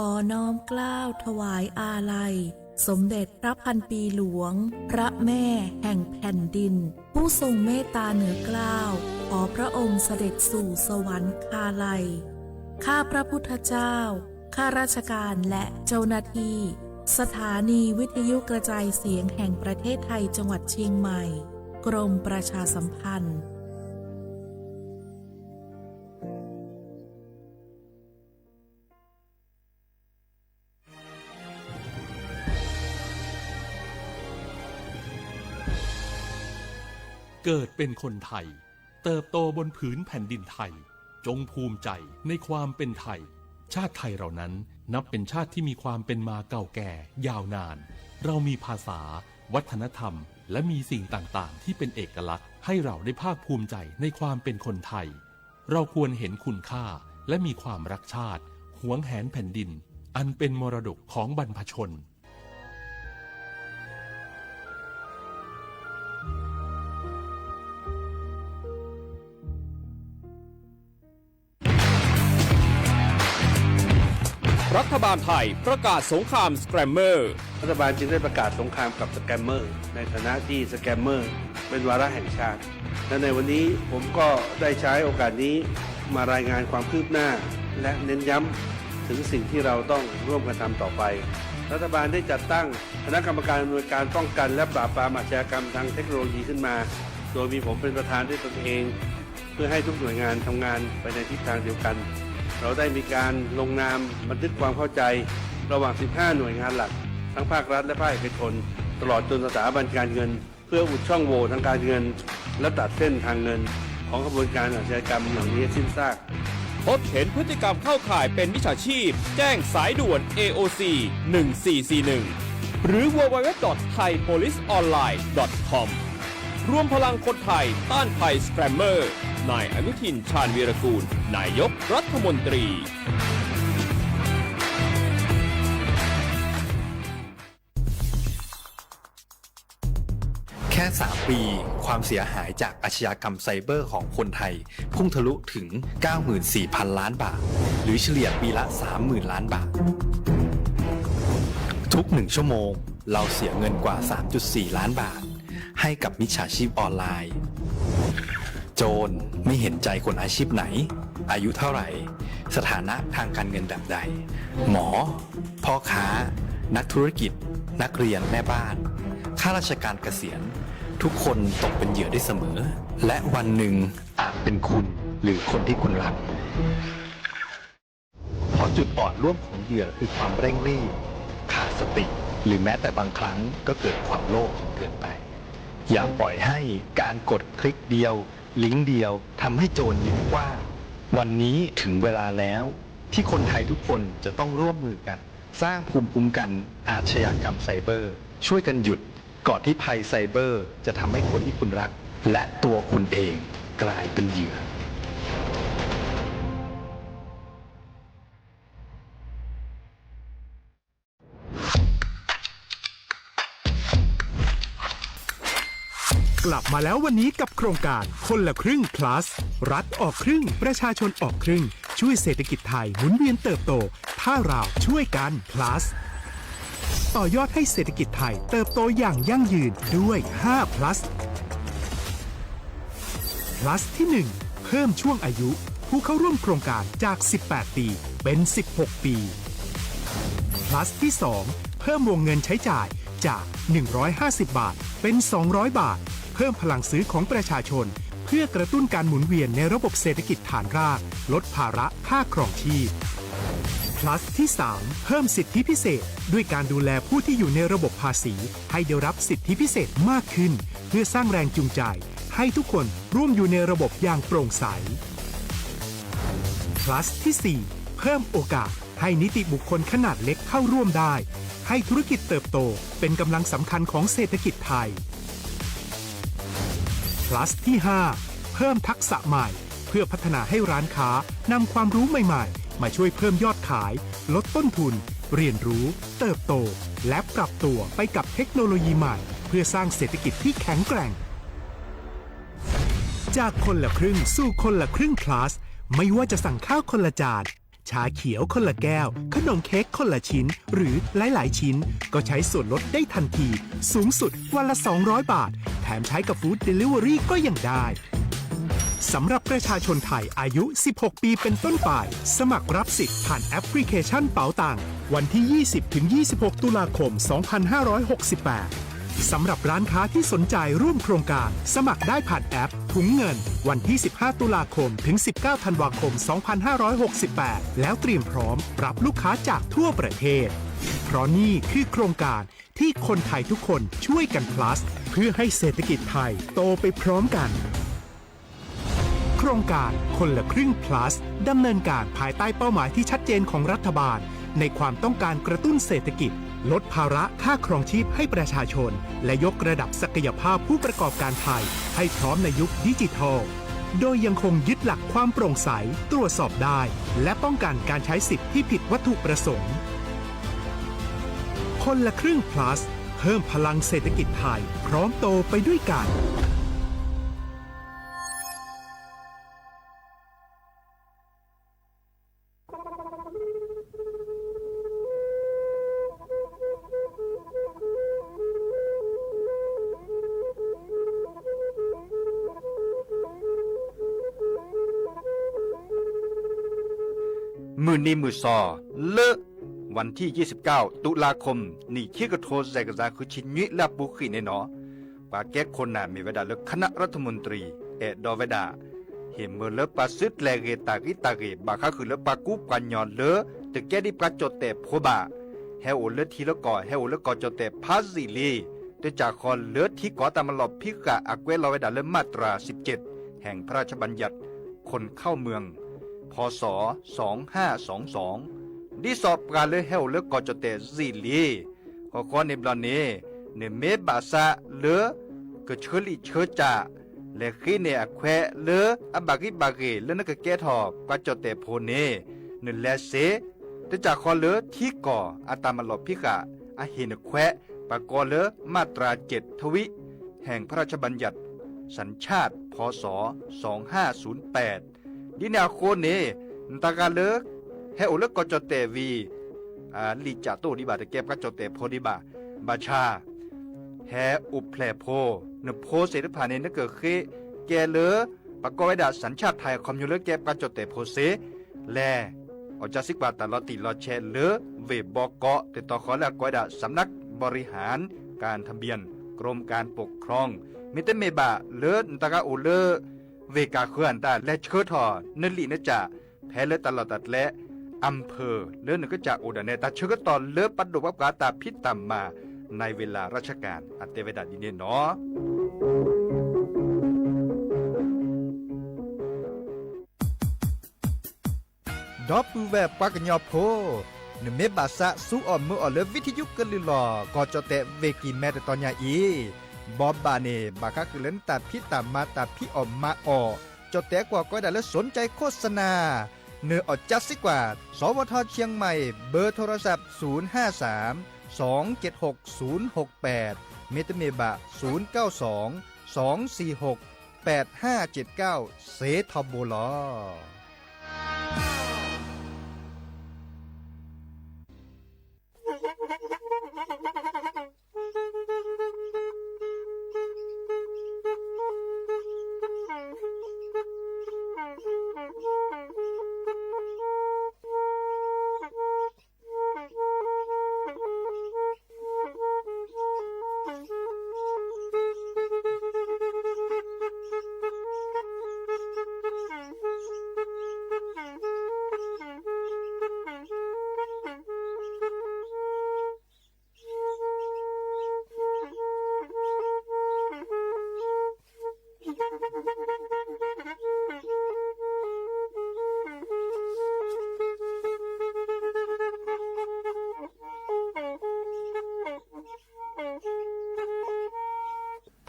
ขอน้อมเกล้าถวายอาลัย สมเด็จพระพันปีหลวง พระแม่แห่งแผ่นดิน ผู้ทรงเมตตาเหนือเกล้า ขอพระองค์เสด็จสู่สวรรคาลัย ข้าพระพุทธเจ้า ข้าราชการและเจ้าหน้าที่ สถานีวิทยุกระจายเสียงแห่งประเทศไทยจังหวัดเชียงใหม่ กรมประชาสัมพันธ์ เกิดเป็นคนไทย เติบโตบนผืนแผ่นดินไทย จงภูมิใจในความเป็นไทย ชาติไทยเรานั้นนับเป็นชาติที่มีความเป็นมาเก่าแก่ยาวนาน เรามีภาษา วัฒนธรรม และมีสิ่งต่างๆ ที่เป็นเอกลักษณ์ ให้เราได้ภาคภูมิใจในความเป็นคนไทย เราควรเห็นคุณค่า และมีความรักชาติ หวงแหนแผ่นดิน อันเป็นมรดกของบรรพชน รัฐบาลไทยประกาศสงครามสแกรมเมอร์ รัฐบาลจึงได้ประกาศสงครามกับสแกรมเมอร์ ในฐานะที่สแกรมเมอร์เป็นวาระแห่งชาติ และในวันนี้ผมก็ได้ใช้โอกาสนี้มารายงานความคืบหน้า และเน้นย้ำถึงสิ่งที่เราต้องร่วมกันทำต่อไป รัฐบาลได้จัดตั้งคณะกรรมการอำนวยการป้องกันและปราบปรามอาชญากรรมทางเทคโนโลยีขึ้นมา โดยมีผมเป็นประธานด้วยตนเอง เพื่อให้ทุกหน่วยงานทำงานไปในทิศทางเดียวกัน เราได้มีการลงนามบันทึกความเข้าใจระหว่าง สิบห้า หน่วยงานหลัก ทั้งภาครัฐและภาคเอกชน ตลอดจนสถาบันการเงิน เพื่ออุดช่องโหว่ทางการเงิน และตัดเส้นทางเงินของขบวนการอาชญากรรมเหล่านี้ให้สิ้นซาก พบเห็นพฤติกรรมเข้าข่ายเป็นมิจฉาชีพ แจ้งสายด่วน เอ โอ ซี หนึ่งสี่สี่หนึ่ง หรือ ดับเบิลยู ดับเบิลยู ดับเบิลยู ดอท ไทย โพลิส ออนไลน์ ดอท คอม รวมพลังคนไทยต้านภัยสแกรมเมอร์ นายอนุทิน ชาญวีรกูล นายกรัฐมนตรี แค่ สาม ปี ความเสียหายจากอาชญากรรมไซเบอร์ของคนไทย พุ่งทะลุถึง เก้าหมื่นสี่พัน ล้านบาท หรือเฉลี่ยปีละ สามหมื่น ล้านบาท ทุกหนึ่งชั่วโมง เราเสียเงินกว่า สามจุดสี่ ล้านบาท ให้กับมิจฉาชีพออนไลน์ โจรไม่เห็นใจคนอาชีพไหน อายุเท่าไหร่ สถานะทางการเงินแบบใด หมอ พ่อค้า นักธุรกิจ นักเรียน แม่บ้าน ข้าราชการเกษียณ ทุกคนตกเป็นเหยื่อได้เสมอ และวันหนึ่งอาจเป็นคุณหรือคนที่คุณรัก เพราะจุดอ่อนร่วมของเหยื่อคือความเร่งรีบ ขาดสติ หรือแม้แต่บางครั้งก็เกิดความโลภจนเกินไป อย่าปล่อยให้การกดคลิกเดียว ลิงก์เดียว ทำให้โจรยิ้มกว้าง วันนี้ถึงเวลาแล้ว ที่คนไทยทุกคนจะต้องร่วมมือกัน สร้างภูมิคุ้มกันอาชญากรรมไซเบอร์ ช่วยกันหยุด ก่อนที่ภัยไซเบอร์จะทำให้คนที่คุณรัก และตัวคุณเองกลายเป็นเหยื่อ กลับมาแล้ววันนี้กับโครงการคนละครึ่ง plus รัฐออกครึ่ง ประชาชนออกครึ่ง ช่วยเศรษฐกิจไทยหมุนเวียนเติบโต ถ้าเราช่วยกัน plus ต่อยอดให้เศรษฐกิจไทยเติบโตอย่างยั่งยืนด้วย ห้า plus plus ที่ หนึ่ง เพิ่มช่วงอายุผู้เข้าร่วมโครงการจาก สิบแปด ปี เป็น สิบหก ปี plus ที่ สอง เพิ่มวงเงินใช้จ่ายจาก หนึ่งร้อยห้าสิบ บาท เป็น สองร้อย บาท เพิ่มพลังซื้อของประชาชน เพื่อกระตุ้นการหมุนเวียนในระบบเศรษฐกิจฐานราก ลดภาระค่าครองชีพ plus ที่ สาม เพิ่มสิทธิพิเศษ ด้วยการดูแลผู้ที่อยู่ในระบบภาษี ให้ได้รับสิทธิพิเศษมากขึ้น เพื่อสร้างแรงจูงใจ ให้ทุกคนร่วมอยู่ในระบบอย่างโปร่งใส plus ที่ สี่ เพิ่มโอกาสให้นิติบุคคลขนาดเล็กเข้าร่วมได้ ให้ธุรกิจเติบโตเป็นกำลังสำคัญของเศรษฐกิจไทย plus ที่ ห้า เพิ่มทักษะใหม่ เพื่อพัฒนาให้ร้านค้านำความรู้ใหม่ๆ มาช่วยเพิ่มยอดขาย ลดต้นทุน เรียนรู้ เติบโต และปรับตัวไปกับเทคโนโลยีใหม่ เพื่อสร้างเศรษฐกิจที่แข็งแกร่ง จากคนละครึ่งสู่คนละครึ่ง plus ไม่ว่าจะสั่งข้าวคนละจาน ชาเขียวคนละแก้ว ขนมเค้กคนละชิ้น หรือหลายๆชิ้น ก็ใช้ส่วนลดได้ทันที สูงสุดวันละ สองร้อยบาท แถมใช้กับ Food Delivery ก็ยังได้ สำหรับประชาชนไทยอายุ สิบหกปีเป็นต้นไป สมัครรับสิทธิ์ผ่านแอปพลิเคชันเป๋าตัง วันที่ ยี่สิบถึงยี่สิบหก ตุลาคม สองพันห้าร้อยหกสิบแปด สำหรับร้านค้าที่สนใจร่วมโครงการ สมัครได้ผ่านแอปถุงเงิน วันที่ สิบห้า ตุลาคม ถึง สิบเก้า ธันวาคม สองพันห้าร้อยหกสิบแปด แล้วเตรียมพร้อมรับลูกค้าจากทั่วประเทศ เพราะนี่คือโครงการที่คนไทยทุกคนช่วยกัน plus เพื่อให้เศรษฐกิจไทยโตไปพร้อมกัน โครงการคนละครึ่ง plus ดำเนินการภายใต้เป้าหมายที่ชัดเจนของรัฐบาล ในความต้องการกระตุ้นเศรษฐกิจ ลดภาระค่าครองชีพให้ประชาชน และยกระดับศักยภาพผู้ประกอบการไทย ให้พร้อมในยุคดิจิทัล โดยยังคงยึดหลักความโปร่งใส ตรวจสอบได้ และป้องกันการใช้สิทธิ์ที่ผิดวัตถุประสงค์ คนละครึ่ง plus เพิ่มพลังเศรษฐกิจไทย พร้อมโตไปด้วยกัน မုၢ်နံၤမုၢ်သီ လၢ วันที่ ยี่สิบเก้า ตุลาคม နံၣ်ခံကထိ စဲးကစၢ် ဃုဆံနွံ လၢအပူၤကွံာ်န့ၣ်နီၤ ပှၤကဲခိၣ်နၢ်မ့ၢ်ဝဲဒၣ်လၢ คณะรัฐมนตรี အဲၣ်ဒိးဝဲဒၣ် ဟ့ၣ်မၢလၢပှၤစုကျဲၤဂ့ၤတၢ်ဂံၢ်တၢ်ဂ့ၤ ဘၣ်ဃးဃုာ်လၢပှၤကူပှၤကညီလၢ တကဲဒ်ပှၤကၠီၣ်တဲၣ်ဖိဘၣ် ဟဲအိၣ်လၢထံလၢကီၢ် ဟဲအိၣ်လၢကီၢ်ကၠီၣ်တဲၣ်ဖးယံာ်လံ တကးဃီလၢထံကီၢ်တၢ်မၤလီၢ်ဖံးဃာ်အကွဲးလီၤဝဲဒၣ်လၢ มาตราสิบเจ็ด แห่งพระราชบัญญัติ คนเข้าเมือง พ.ศ. สองห้าสองสอง ဒ်သိးပှၤလၢဟဲအိၣ်လၢကီၢ်ကၠီၣ်တဲၣ်ယံာ်လံ ဃီဃီန့ၣ်ဘျီန့ၣ် နမ့ၢ်ဘၣ်ဆၣ်လၢ ကဆၢလံာ်ဆၢစၢ် လဲၤဃ့န့ၢ်အခွဲးလၢအဘၣ်ဂံၢ်ဘၣ်ဂ့ၤ လၢနကကဲထီၣ်ပှၤကၠီၣ်တဲၣ်ဖိန့ၣ် နလဲၤစ့ တကးဃီလၢထံကီၢ်အတၢ်မၤလီၢ်ဖံးဃာ် အဟ့ၣ်နခွဲး ပှၤကိးလၢ มาตราเจ็ด ทวิ แห่งพระราชบัญญัติ สัญชาติ พ.ศ. สองห้าศูนย์แปด ဒ်န့ၣ်အဃိန့ၣ် နတဂၤလၢ ဟဲအိၣ်လၢကီၢ်ကၠီၣ်တဲၣ်ဝံၤ လံာ်စၢ်တအိၣ်ဒံးဘၣ် တကဲပှၤကၠီၣ်တဲၣ်ဖိဒံးဘၣ် ဘၣ်ဆၣ် ဟဲအိၣ်ဖျဲၣ်ဖိ နဖိသ့ၣ်တဖၣ်န့ၣ် နကဃ့ကဲလၢ ပကိးဝဲဒၣ် สัญชาติไทย အခီပညီလၢကဲပှၤကၠီၣ်တဲၣ်ဖိစ့ လဲၤ အီၣ်ကၢစံးကွၢ်တၢ်လီၤတံၢ်လီၤဆဲးလၢ ဝ့ၢ်ဘီကီး တတီၤဃီလၢအကိးဝဲဒၣ် สำนักบริหารการทะเบียน กรมการปกครอง မ့တမ့ၢ်ဘၣ်လၢနတဂၤအိၣ်လၢ ဝ့ၢ်ကၢ်ဃၢၤအတၢ် လဲၤဆှၢထီၣ်နလံာ်နစၢ် ဖဲလၢတၢ်လီၢ်တၢ်ကျဲ อำเภอ လၢနကစၢ်အိၣ်ဒၣ်န့ၣ် တၢ်ဆၢကတီၢ်လၢပဒိၣ်ပှၤပှၤတၢ်ဖံးတၢ်မၤ ในเวลาราชการ အတဲဝဲဒၣ်ဒ်န့ၣ်နီၤ ဒီပုၢ်ဝဲၢ်ပှၤကညီဖိ, နမ့ၢ်ဘၣ်ဆၣ်ဆူအီၣ်မၢအီၣ်လၢ ဝံထယုကလုၢ်လီၤ ကီၢ်ကၠီၣ်တဲၣ်ဝ့ၢ်ကံၢ်မဲတတီၤညါအံၤ, ဘီဘၣ်န့ၣ် ဘၣ်ဃးဃုာ်လၢနတၢ်ဖံးတၢ်မၤတၢ်ဖံးအီၣ်မၤအီၣ်, ကၠီၣ်တဲၣ်ကွီၢ်ကိးဝဲဒၣ်လၢ สนใจโฆษณา, နအီၣ်ကၢစံးကွၢ် สวท เชียงใหม่ เบอร์โทรศัพท์ ศูนย์ห้าสาม สองเจ็ดหก ศูนย์หกแปด မ့တမ့ၢ်ဘၣ် ศูนย์เก้าสอง สองสี่หก แปดห้าเจ็ดเก้า စ့ထီဘိလီၤ.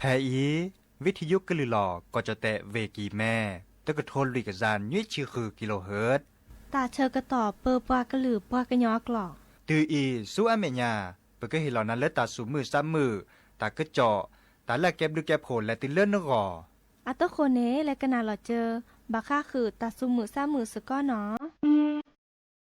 ဖဲအံၤ ဝံထယုကလုၢ်လီၤ ကီၢ်ကၠီၣ်တဲၣ်ဝ့ၢ်ကံၢ်မဲ, တကထိလွံၢ်ကယၤနွံဆံဃု kilohertz, တၢ်ဆၢကတီၢ်ပၢပှၤကလုာ်ပှၤကညီအကျိာ်, တုၤအံၤဆူအမဲာ်ညါ ပကဟ့ၣ်လီၤနၤလၢတၢ်သူၣ်မုာ်သးမုာ်, တၢ်ကစီၣ်, တၢ်လၢအကဲဘျုးကဲဖှိၣ်လဲၤတုၤလၢနဂီၢ်, အတဃိန့ၣ် လဲၤကနၣ်လီၤစၢၤ ဘၣ်ဃးဃုာ်တၢ်သူၣ်မုာ်သးမုာ်စ့ၢ်ကီးနီၤ.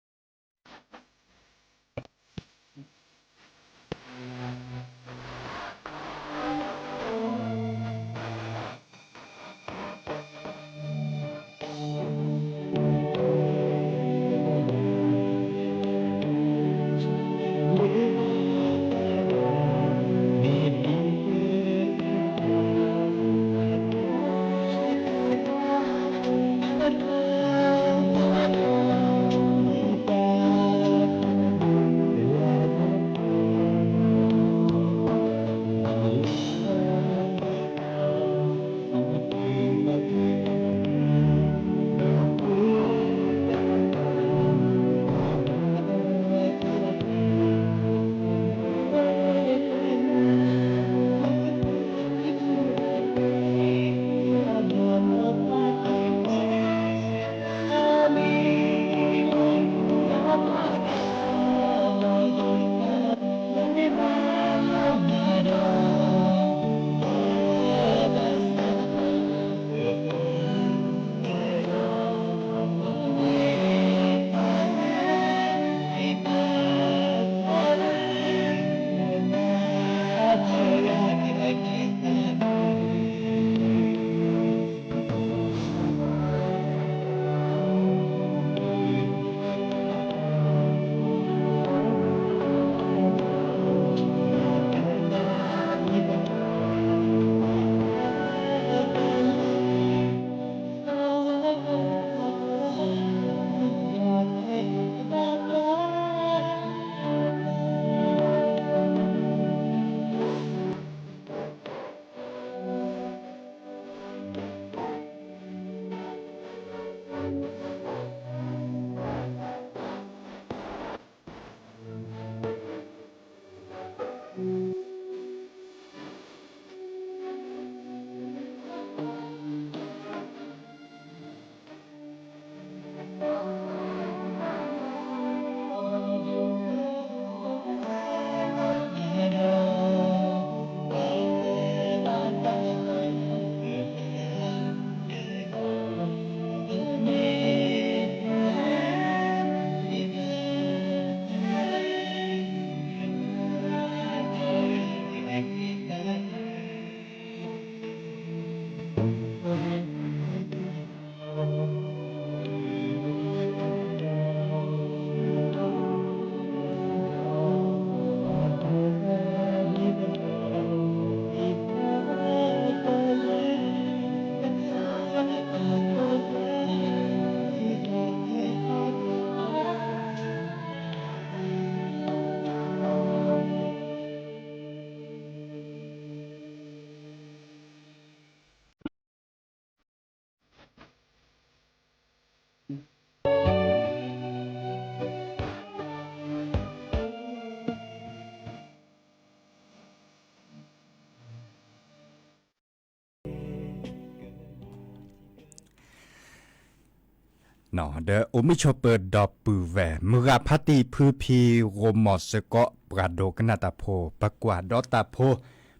ဒီးအိၣ်မုာ်ဆိးပၢၤဒီပုၢ်ဝဲၢ် မုၢ်ဂၤဖါတံၢ်ဖုဖံ ဂိၢ်မီၢ်စ့ၢ်ကီး ပှၤဒိကနၣ်တၢ်ဖိ ပကွၢ်ဒီးတၢ်ဖိ,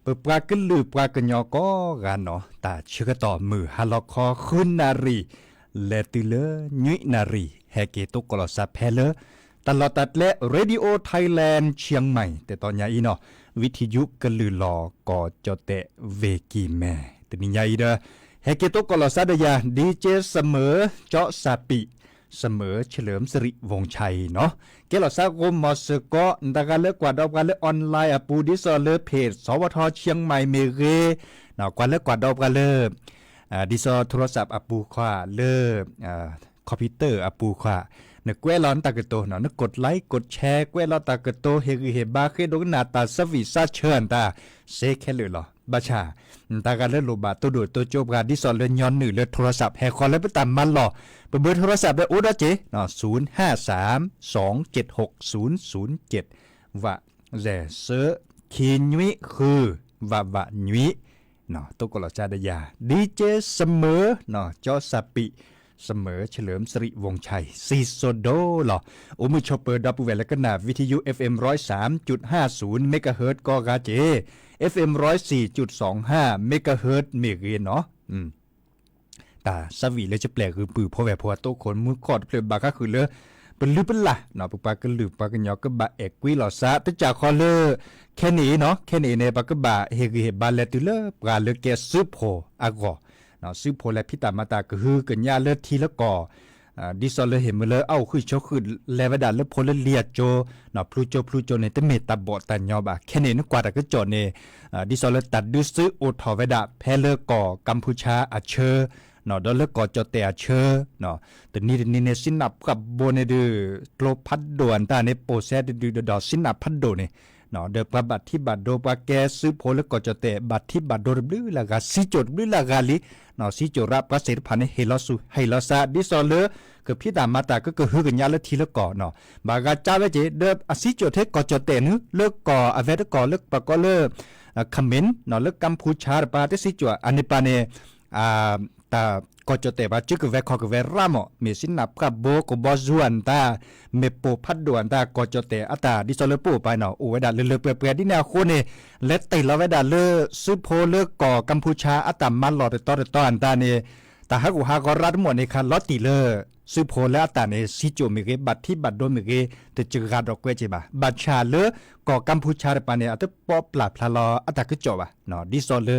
ပပှၤကလုာ်ပှၤကညီကိးဂၤနီၢ် တၢ်ဆၢကတီၢ်မုၢ်ဟါလီၤခီ ဃုနၣ်ရံၣ် လဲၤတုၤလၢ နွံနၣ်ရံၣ် ဟဲက့ၤသကိးလီၤစၢ်ဖဲလၢ တၢ်လီၢ်တၢ်ကျဲ Radio Thailand Chiang Mai တဲတီညါအံၤနီၢ် ဝံထံယူကလုၢ်လီၤ ကီၢ်ကၠီၣ်တဲၣ် ဝ့ၢ်ကံၢ်မဲ တနံၤညါအံၤဒီး ဟဲက့ၤသကိးလီၤစၢ်ဒီးယၤ DJ စမၢၤ ကၠီစၢ်ပံး စမၢၤ เฉลิมสิริวงศ์ชัย နီၢ် ကဲလီၤစၢ်ဂိၢ်မီၢ်စ့ၢ်ကီး တဂၤလၢကွၢ်ဒီးပှၤလၢ online အပူၤ ဒ်သိးလၢ เพจ สวท เชียงใหม่ မ့ၢ်ဂ့ၤ ကွၢ်လၢကွၢ်ဒီးပှၤလၢ ဒ်သိး โทรศัพท์ အပူၤခွါလၢ computer အပူၤခွါ နကွဲးလီၤနတၢ်ကတိၤ န กดไลค์ กดแชร์ ကွဲးလီၤတၢ်ကတိၤ ဟ့ၣ်ဂံၢ်ဟ့ၣ်ဘါ ဃ့ဒိကနၣ်တၢ် service စၢ်ဆၢၣ်တၢ် စ့ခဲလၢာ်လီၤ. ဘၣ်ဆၣ် တဂၤလၢလိၣ်ဘၣ်တိၢ်ဒိၣ်တိၢ်ကၠိပှၤ ဒ်သိးလၢညီနုၢ်လၢ โทรศัพท์ ဟဲဃီၤလၢပတၢ်မၤလီၢ် ပ เบอร์โทรศัพท์ ဒီးအိၣ်ဒီးက့ၤ ศูนย์ห้าสาม สองเจ็ดหก ศูนย์ศูนย์เจ็ด ဝး စဲး ဆၢ ခံနွံဃု ဝးဝးနွံ သကိးလီၤစၢ်ဒီးယၤ DJ စမၢၤ ကၠီစၢ်ပံး စမၢၤ เฉลิมสิริวงศ์ชัย စံၣ်စိၤဒိၣ်လီၤ. အိၣ်မုာ်ဆိးပၢၤဒီပုၢ်ဝဲၢ်လၢကနၣ် วิทยุ FM ร้อยสามจุดห้าศูนย์ megahertz ကိးဂၤက့ၤ FM ร้อยสี่จุดสองห้า megahertz မ့ၢ်ဂ့ၤနီၢ် တၢ် service လၢကပျဲၢ်ဂုာ်ပုၢ်ဖိဝဲၢ်ဖိအသိးခိၣ် မူခိၣ်တဖျၢၣ်ဘၣ်ဃးဃုာ်လၢ ပလုၢ်ပလၢ် ပပှၤကလုာ်ပှၤကညီကဘၣ်အဲၣ်ကွံလီၤစၢ် တကးဃီလၢ ခဲန့ၣ်နီၢ် ခဲန့ၣ်န့ၣ် ပကဘၣ်ဟ့ၣ်ဂံၢ်ဟ့ၣ်ဘါလဲၤတုၤလၢပှၤလၢကဲစုဖိအဂီၢ် စုဖိလဲၤဖံးတၢ်မၤတၢ်ကဟုကညးလၢထံလၢကီၢ် ဒ်သိးလၢဟ့ၣ်မ့ၢ်လၢအအိၣ်ဃုာ်ဆိးဃုာ်လဲၤဝဲဒၣ်လၢဖိလၢလံၤအကၠိ ဖျူကၠိဖျူကၠိန့ၣ် တမ့ၢ်တၢ်ဘီၣ်တၢ်ညီဘၣ် ခဲန့ၣ်နကွၢ်တၢ်ကစီၣ်န့ၣ် ဒ်သိးလၢတၢ်ဒုးစုအိၣ်ထီၣ်ဝဲဒၣ်ဖဲလၢကီၢ်ကမ်พูชาအဆၢ ဒီးလၢကီၢ်ကၠီၣ်တဲၣ်အဆၢ တနံၤတနံၤန့ၣ် စံနၢ်ပှၢ်ဘိန့ၣ်ဒုး ကျိဖးဒိၣ်အတၢ်န့ၣ် ပိာ်စဲတဒုးဒီးဒီးစံနၢ်ဖးဒိၣ်န့ၣ် ဒီးပှၤဘၣ်ထံးဘၣ်ဒိပှၤကဲစုဖိလၢကီၢ်ကၠီၣ်တဲၣ် ဘၣ်ထံးဘၣ်ဒိတဘျုးလၢ်ဂၤ စံကၠိၣ်တဘျုးလၢ်ဂၤလံ စံကၠိၣ်ရၣ်ပှၤသ့ၣ်တဖၣ်န့ၣ် ဟ့ၣ်လီၤဆူၣ်ဟ့ၣ်လီၤစၢ် ဒ်သိးလၢ ကဖံးတၢ်မၤတၢ်ကကဟုကညးလၢထံလၢကီၢ်နီၢ် ဘၣ်ဂၤကၢ်ဝဲက့ၤ ဒီးအစံကၠိၣ်ထဲကီၢ်ကၠီၣ်တဲၣ်န့ၣ် လၢကီၢ်အဝဲတကီၢ်လၢပကိးလၢ ခမ့ၣ်နီၢ် လၢကမ်พูชาတပၤ တစံကၠိၣ်အန့ၣ်ပၤန့ၣ် တၢ်ကီၢ်ကၠီၣ်တဲၣ်ပှၤစုကဝဲၤခီၣ်ကဝဲၤရၣ်မး မ့ၢ်စံနၢ်ပှၢ်ဘိ ကဘီယူၤအတၢ် မ့ၢ်ပိာ်ဖးဒိၣ်အတၢ် ကီၢ်ကၠီၣ်တဲၣ်အတၢ် ဒ်သိးလၢပအိၣ်ပၤနီၢ် အိၣ်ဝဲဒၣ်လၢလၢပှဲၤပှဲၤ ဒ်န့ၣ်အဃိန့ၣ် လဲၤတ့ၢ်လီၤဝဲဒၣ်လၢ စုဖိလၢကီၢ်ကမ်พูชาအတၢ်မၤလီၢ်တတီတတီအတၢ်န့ၣ် တၢ်ဟးဂူာ်ဟးဂီၤရၣ်တမီၢ်န့ၣ်ခါ လီၤတံၢ်လၢ စုဖိလၢအတၢ်န့ၣ် စံကၠိၣ်မ့ၢ်ဂ့ၤ ဘၣ်ထံးဘၣ်ဒိမ့ၢ်ဂ့ၤ တစှၤဒီးကွဲးက့ၤဘၣ် ဘၣ်ဆၣ်လၢ ကီၢ်ကမ်พูชาတပၤန့ၣ် အတပီၣ်ပျၢ်ဖျါလီၤအတၢ်ကစီၣ်ဘၣ် ဒ်သိးလၢ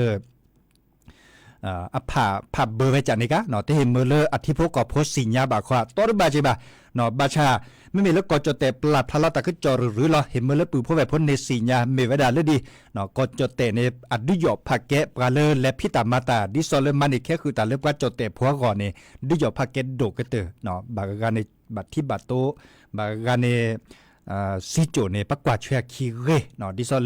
အဖးဖးဘၢဝဲကန့ၣ်ကါ တဟ့ၣ်မၢလၢအထံဖိကီၢ်ဖိသ့ၣ်ညါဘၣ်ခီ တီတဘၣ်က့ၤဘၣ် ဘၣ်ဆၣ် မ့မ့ၢ်လၢကီၢ်ကၠီၣ်တဲၣ်ပျၢ်ဖျါလီၤတၢ်ကစီၣ်ရုၢ်ရုၢ်လီၤ ဟ့ၣ်မၢလၢပုၢ်ဖိဝဲၢ်ဖိန့ၣ်သ့ၣ်ညါ မ့ၢ်ဝဲဒၣ်လၢဒ် ကီၢ်ကၠီၣ်တဲၣ်န့ၣ် အဒုးယီၣ်ဖးကဲပှၤလၢလဲၤဖံးတၢ်မၤတၢ် ဒ်သိးလၢမၤန့ၢ်ခဲဃုာ်တၢ်လၢပှၤကၠီၣ်တဲၣ်ဖိအဂီၢ်န့ၣ် ဒုးယီၣ်ဖးကဲဒိၣ်ကတၢၢ် ဘၣ်ဂၤန့ၣ် ဘၣ်ထံးဘၣ်ဒိ ဘၣ်ဂၤန့ၣ် စံကၠိၣ်န့ၣ် ပကွၢ်ဆွဲအခံဂ့ၤ ဒ်သိးလၢ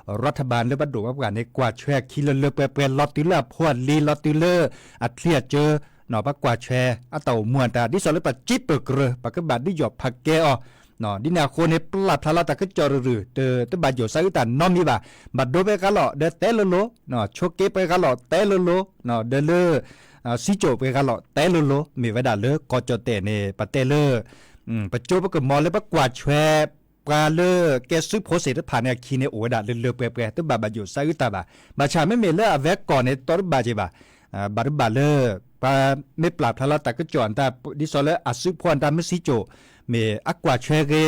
ရၤထဘၢၣ်လၢပဒိၣ်ပှၤပှၢ်န့ၣ် ကွၢ်ဆွဲအခံလၢလၢပှဲၤပှဲၤ လီၤတုၤလၢအဖိအလံၤ လီၤတုၤလၢအချံအကၢ ပကွၢ်ဆွဲအတၢ်အိၣ်မူအတၢ် ဒ်သိးလၢပစံးပၢၢ်ကြၢး ပကဘၣ်ဒုးယီၣ်ဖးကဲအီၤ ဒ်န့ၣ်အဃိန့ၣ် ပျၢ်ဖျါလီၤတၢ်ကစီၣ်ရုၢ်ရုၢ် တဘၣ်ယိၣ်စးအုးတၢ်နီတမံၤဘၣ် ဘၣ်ဒိပှဲၤဂၤလီၤ ဒီးတဲလိၤလိၤ ဆိးက့ပှဲၤဂၤလီၤ တဲလိၤလိၤ ဒီးလၢ စံကၠိၣ်ပှဲၤဂၤလီၤ တဲလိၤလိၤ မ့ၢ်ဝဲဒၣ်လၢကီၢ်ကၠီၣ်တဲၣ်န့ၣ် ပတဲလၢ ပကၠိပကမီၤလၢပကွၢ်ဆွဲ ပှၤလၢကဲစုဖိသ့ၣ်တဖၣ်န့ၣ်အခံန့ၣ် အိၣ်ဝဲဒၣ်လၢလၢပှဲၤပှဲၤ တဘၣ်ဘၣ်ယိၣ်စးအုးတၢ်ဘၣ် ဘၣ်ဆၣ်မ့မ့ၢ်လၢအဝဲကီၢ်န့ၣ် တီတဘၣ်က့ၤဘၣ် ဘၣ်တဘၣ်လၢ ပှၤမ့ၢ်ပျၢ်ဖျါလီၤတၢ်ကစီၣ်အတၢ် ဒ်သိးလၢအစုဖိအတၢ်မ့ၢ်စံကၠိၣ် မ့ၢ်အကွၢ်ဆွဲဂ့ၤ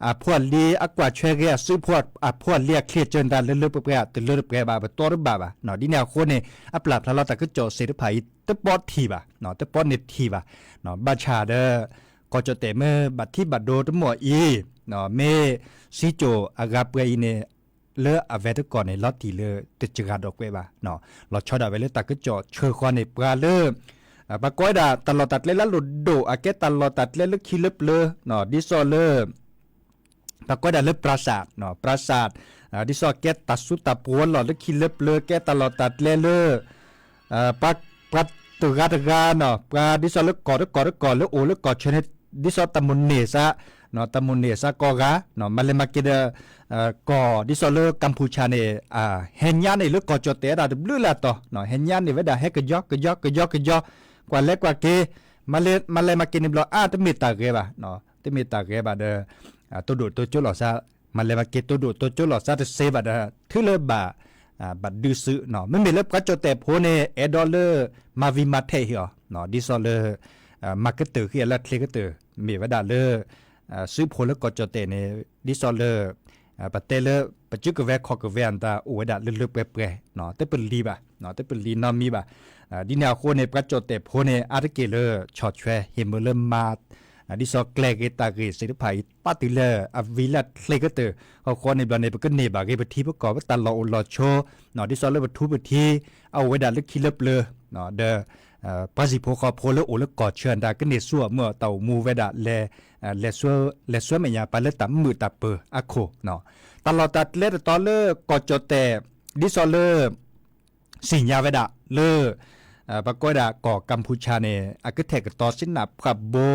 အဖိအလံၤ အကွၢ်ဆွဲဂ့ၤ အစုဖိ အဖိအလံၤအချံအကၢန့ၣ်တၢ်လၢလၢပှဲၤပှဲၤ တလၢတပှဲၤဘၣ် ပတီတဘၣ်ဘၣ် ဒ်န့ၣ်အဃိန့ၣ် အပျၢ်ဖျါလီၤတၢ်ကစီၣ်သ့ၣ်တဖၣ်အံၤ တပီထံၣ်ဘၣ် တပီန့ၣ်ထံၣ်ဘၣ် ဘၣ်ဆၣ်ဒီး ကီၢ်ကၠီၣ်တဲၣ်မ့ၢ်ဘၣ်ထံးဘၣ်ဒိတမီၢ်အံၤ မ့ၢ်စံကၠိၣ်အဂၤပှဲၤအံၤန့ၣ် လၢအဝဲတကီၢ်န့ၣ် လီၤတံၢ်လၢတစှၤဒီးကွဲးဘၣ် လီၤဆီဒၣ်ဝဲလၢတၢ်ကစီၣ်ဆၢဃီန့ၣ် ပှၤလၢ ပှၤကိးဝဲဒၣ်တၢ်လီၢ်တၢ်ကျဲလၢအလိၣ်ဒိၣ် အကဲတၢ်လီၢ်တၢ်ကျဲလၢခံလၢပျၢၤ ဒ်သိးလၢ ပှၤကိးဝဲဒၣ်လၢ ပရၤစၢ် ပရၤစၢ် ဒ်သိးကဲတၢ်စုတၢ်ပဝီလီၢ်လၢခံလၢပျၢၤ ကဲတၢ်လီၢ်တၢ်ကျဲလၢ ပှၤတဂၤတဂၤ ပှၤဒ်သိးလၢကီၢ်တကီၢ်တကီၢ်လၢအိၣ်လၢကီၢ်ဆၢန့ၣ် ဒ်သိးတၢ်မိၣ်န့ၢ်စး တၢ်မိၣ်န့ၢ်စးကိးဂၤ မၤလဲၤမၤက့ၤဒီး ကီၢ်ဒ်သိးလၢကမ်ဖူချၣ်န့ၣ် ဟဲညါန့ၢ်လၢကီၢ်ကၠီၣ်တဲၣ်တၢ်တဘျုးလၢ်တီၤ ဟဲညါန့ၢ်ဝဲဒၣ်ဟဲကယီကယီကယီကယီ ကွၢ်လဲကွၢ်က့ၤ မၤလဲၤမၤက့ၤန့ၣ်ဘျီအါ တမ့ၢ်တၢ်ဂဲၤဘၣ်, တမ့ၢ်တၢ်ဂဲၤဘၣ်ဒီး တိၢ်ဒိၣ်တိၢ်ကၠိလိာ်သး, မၤလဲၤမၤက့ၤတိၢ်ဒိၣ်တိၢ်ကၠိလိာ်သးတသ့ဘၣ်ဒီး ထုးလၢဘၣ် ဘၣ်ဒုးစု, မ့မ့ၢ်လၢပှၤကၠီၣ်တဲၣ်ဖိန့ၣ် အဲၣ်ဒိးလၢ မၤဝံၤမၤထဲးဟ့ၣ်အီၤ, ဒ်သိးလၢ မၤကတၢၢ်ဃံအီၤလၢအချ့ကတၢၢ်, မ့ၢ်ဝဲဒၣ်လၢ စုဖိလၢကီၢ်ကၠီၣ်တဲၣ်န့ၣ် ဒ်သိးလၢ ပတဲလၢ ပစုကဝဲၤခီၣ်ကဝဲၤအတၢ်အိၣ်ဝဲဒၣ်လၢလၢပှဲၤပှဲၤ, တပလံၤဘၣ်, တပလံၤနီတမံၤဘၣ်. ဒ်န့ၣ်အဃိန့ၣ် ပှၤကၠီၣ်တဲၣ်ဖိန့ၣ် အါတက့ၢ်လၢ ဆီၣ်ထွဲဟ့ၣ်မုာ်လၢမၤ ဒ်သိးကျဲဂ့ၤတၢ်ဂ့ၤသ့ၣ်တဖၣ်အံၤ ပာ်တုၤလၢအဝံၤလၢအချ့ကတၢၢ်, ဃီဃီန့ၣ်ဘျီန့ၣ် ပကန့ၢ်ဘၣ်ဂ့ၤပထံပကီၢ် ပတၢ်လီၢ်အိၣ်လီၢ်ဆိ, ဒ်သိးလၢပထူပထံ အအိၣ်ဝဲဒၣ်လၢခံလၢပျၢၤ, ဒီး ပှၤဟံၣ်ဖိဃီဖိလၢအိၣ်လၢကီၢ်ဆၢအတၢ်ကန့ၢ်ဆူၣ်အီၤမုၢ်အီၤ တၢ်အိၣ်မူဝဲဒၣ် လဲၤဆှၢမဲာ်ညါပှၤလၢတၢ်မုာ်တၢ်ပၢၤအခိၣ်, တၢ်လီၢ်တၢ်ကျဲတတီၤလၢကီၢ်ကၠီၣ်တဲၣ် ဒ်သိးလၢ သ့ၣ်ညါဝဲဒၣ်လၢ ပှၤကိးဝဲဒၣ်ကီၢ်ကမ်ဖူးဆၣ်န့ၣ် အကထဲးကတီၤစ့နၢ်ပှၢ်ဘိ,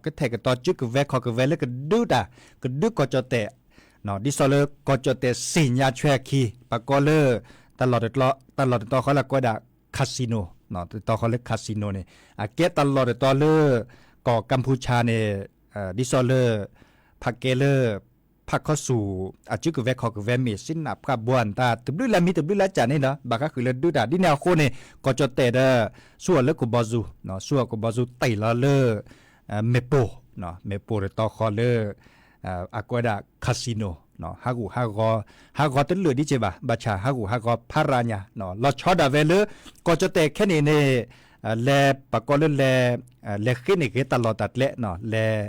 ကထဲးကတီၤစုကဝဲၤခီၣ်ကဝဲၤလၢကဒုတၢ် ကဒုကီၢ်ကၠီၣ်တဲၣ်, ဒ်သိးလၢကီၢ်ကၠီၣ်တဲၣ်သ့ၣ်ညါဆွဲအခံ ပှၤကိးလၢ တၢ်လီၢ်တတီၤဃီလၢကိးဝဲဒၣ် casino, တတီၤဃီလၢ casino န့ၣ် အကဲတၢ်လီၢ်တတီၤလၢ ကီၢ်ကမ်ဖူးဆၣ်န့ၣ် ဒ်သိးလၢ ဖးကဲလၢ ဖးခီဆူၣ် အစုကဝဲၤခီၣ်ကဝဲၤမ့ၢ်စ့နၢ်ပှၢ်ဘိအတၢ် တဘျုးလၢမံၤတဘျုးလၢကၢ်န့ၣ်ဒီး ဘၣ်ဃးဃုာ်လၢဒုတၢ် ဒ်န့ၣ်အဃိန့ၣ် ကီၢ်ကၠီၣ်တဲၣ်ဒီး ဆူအီၤလၢကဘီယူၤ, ဆူအီၤကဘီယူၤတ့ၢ်လီၤလၢ မ့ၣ်ပိၢ်, မ့ၣ်ပိၢ်တတီၤဃီလၢ အကိးဝဲဒၣ် casino, ဟးဂူာ်ဟးဂီၤ, ဟးဂီၤတလၢာ်ဒ်က့ဘၣ်, ဘၣ်ဆၣ်ဟးဂူာ်ဟးဂီၤဖးရၤညါ, လီၤဆီဒၣ်ဝဲလၢ ကီၢ်ကၠီၣ်တဲၣ်ခဲန့ၣ်န့ၣ် လဲၤပှၤကိးလၢလဲၤ လဲၤဃ့န့ၢ်ဂ့ၤတၢ်လီၢ်တၢ်ကျဲ, လဲၤ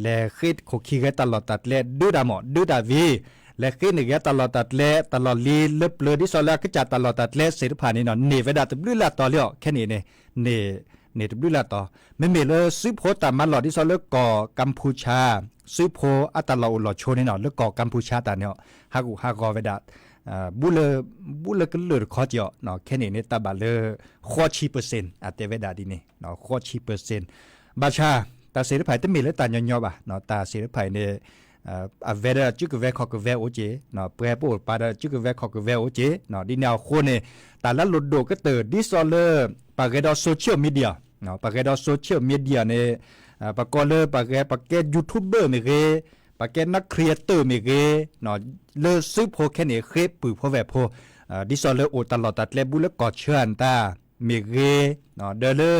လဲၤဃ့ခိၣ်ခံဂ့ၤတၢ်လီၢ်တၢ်ကျဲ ဒုတၢ်မ့ၢ် ဒုတၢ်ဝံၤ, လဲၤဃ့န့ၢ်ဂ့ၤတၢ်လီၢ်တၢ်ကျဲ တၢ်လီၢ်လံၤလၢပျၢၤ ဒ်သိးလၢအကစၢ်တၢ်လီၢ်တၢ်ကျဲသ့ၣ်တဖၣ်န့ၣ် န့ၢ်ဝဲဒၣ်တဘျုးလၢအတီၤလံအီၤ ခဲန့ၣ်န့ၣ် န့ၢ် န့ၢ်တဘျုးလၢအတီၤ, မ့မ့ၢ်လၢစုဖိတၢ်မၤလီၢ် ဒ်သိးလၢကီၢ်ကမ်ဖူးဆၣ် စုဖိအတၢ်လီၢ်အိၣ်လီၢ်ဆိန့ၣ်နီၤ လၢကီၢ်ကမ်ဖူးဆၣ်တၢ်န့ၣ် ဟးဂူာ်ဟးဂီၤဝဲဒၣ် ဘူၣ်လၢ ဘူၣ်လၢကလၢာ်တခီက့ၤအီၤ, ခဲန့ၣ်န့ၣ် တၢ်ဘၣ်လၢ ဃိးဆံပၢၢ်စ့ၣ် အတဲဝဲဒၣ်ဒ်န့ၣ် ဃိးဆံပၢၢ်စ့ၣ်, ဘၣ်ဆၣ် တၢ်သ့ၣ်တဖၣ်အံၤတမ့ၢ်လၢတၢ်ညီညီဘၣ်, တၢ်သ့ၣ်တဖၣ်အံၤန့ၣ် အဝဲဒၣ်စုကဝဲၤခီၣ်ကဝဲၤအိၣ်က့ၤ, ပှၤပအိၣ်ပာ်ဒီးစုကဝဲၤခီၣ်ကဝဲၤအိၣ်က့ၤ, ဒ်န့ၣ်အဃိန့ၣ် တၢ်လၢလိၣ်ဒိၣ်ကတၢၢ် ဒ်သိးလၢ ပှၤဂဲၤဒီး social media, ပှၤဂဲၤဒီး social media န့ၣ် ပှၤကိးလၢပှၤဂဲၤ ပှၤကဲ YouTuber မ့ၢ်ဂ့ၤ, ပှၤကဲ နၢ် creator မ့ၢ်ဂ့ၤ, လၢစုဖိခဲန့ၣ် ဃ့ပုၢ်ဖိဝဲၢ်ဖိ, ဒ်သိးလၢအိၣ်တၢ်လီၢ်တၢ်ကျဲ ဘူၣ်လၢကီၢ်ဆၢအတၢ် မ့ၢ်ဂ့ၤ, ဒီးလၢ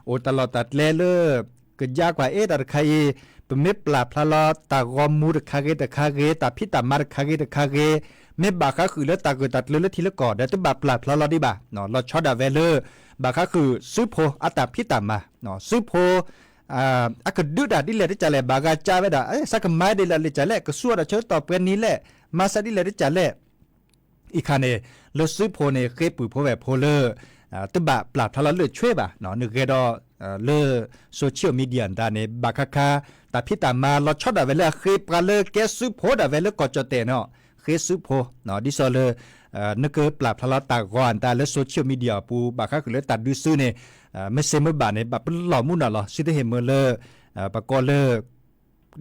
အိၣ်တၢ်လီၢ်တၢ်ကျဲလၢ ကယါကွၢ်အ့ တၢ်တခါအံၤ ပမ့ၢ်ပျၢ်ဖျါလီၤတၢ်ဂီၤမူတခါဂ့ၤတခါဂ့ၤ တၢ်ဖံးတၢ်မၤတခါဂ့ၤတခါဂ့ၤ, မ့ၢ်ဘၣ်ဃးဃုာ်လၢတၢ်ဂ့ၢ်တၢ်ကျၢၤလၢထံလၢကီၢ်ဒီး တဘၣ်ပျၢ်ဖျါလီၤဒံးဘၣ်, လီၤဆီဒၣ်ဝဲလၢ ဘၣ်ဃးဃုာ်စုဖိအတၢ်ဖံးတၢ်မၤ, စုဖိ အကဒုးတၢ်ဒ်လဲၣ်တကးလဲၣ် ဘၣ်ဂၤကၢ်ဝဲဒၣ် သးကမၤဒ်လဲၣ်တကးလဲၣ် ကဆူအီၤဒီးဆၢကတီၢ်ပှဲၤနံၤလဲၣ် မၤသးဒ်လဲၣ်တကးလဲၣ် အံၤခါန့ၣ် လၢစုဖိန့ၣ် ဃ့ပုၢ်ဖိဝဲၢ်ဖိလၢ တဘၣ်ပျၢ်ဖျါလီၤလၢာ်ဆွဲဘၣ်, နဂဲၤဒီး လၢ social media တၢ်န့ၣ် ဘၣ်ခါခါ တၢ်ဖံးတၢ်မၤလီၤဆီဒၣ်ဝဲလၢအဃ့ ပှၤလၢကဲစုဖိဒၣ်ဝဲလၢကီၢ်ကၠီၣ်တဲၣ်န့ၣ် ဃ့စုဖိ, ဒ်သိးလၢ နကပျၢ်ဖျါလီၤတၢ်ဂီၤအတၢ်လၢ social media အပူၤ ဘၣ်ဃးဃုာ်လၢတၢ်ဒုးစုန့ၣ် မ့ၢ်စ့မ့ၢ်ဘၣ်န့ၣ် ဘၣ်ပလီၢ်မူနီၢ်လီၤ သုတဟ့ၣ်မုာ်လၢ ပကိးလၢ ဒ်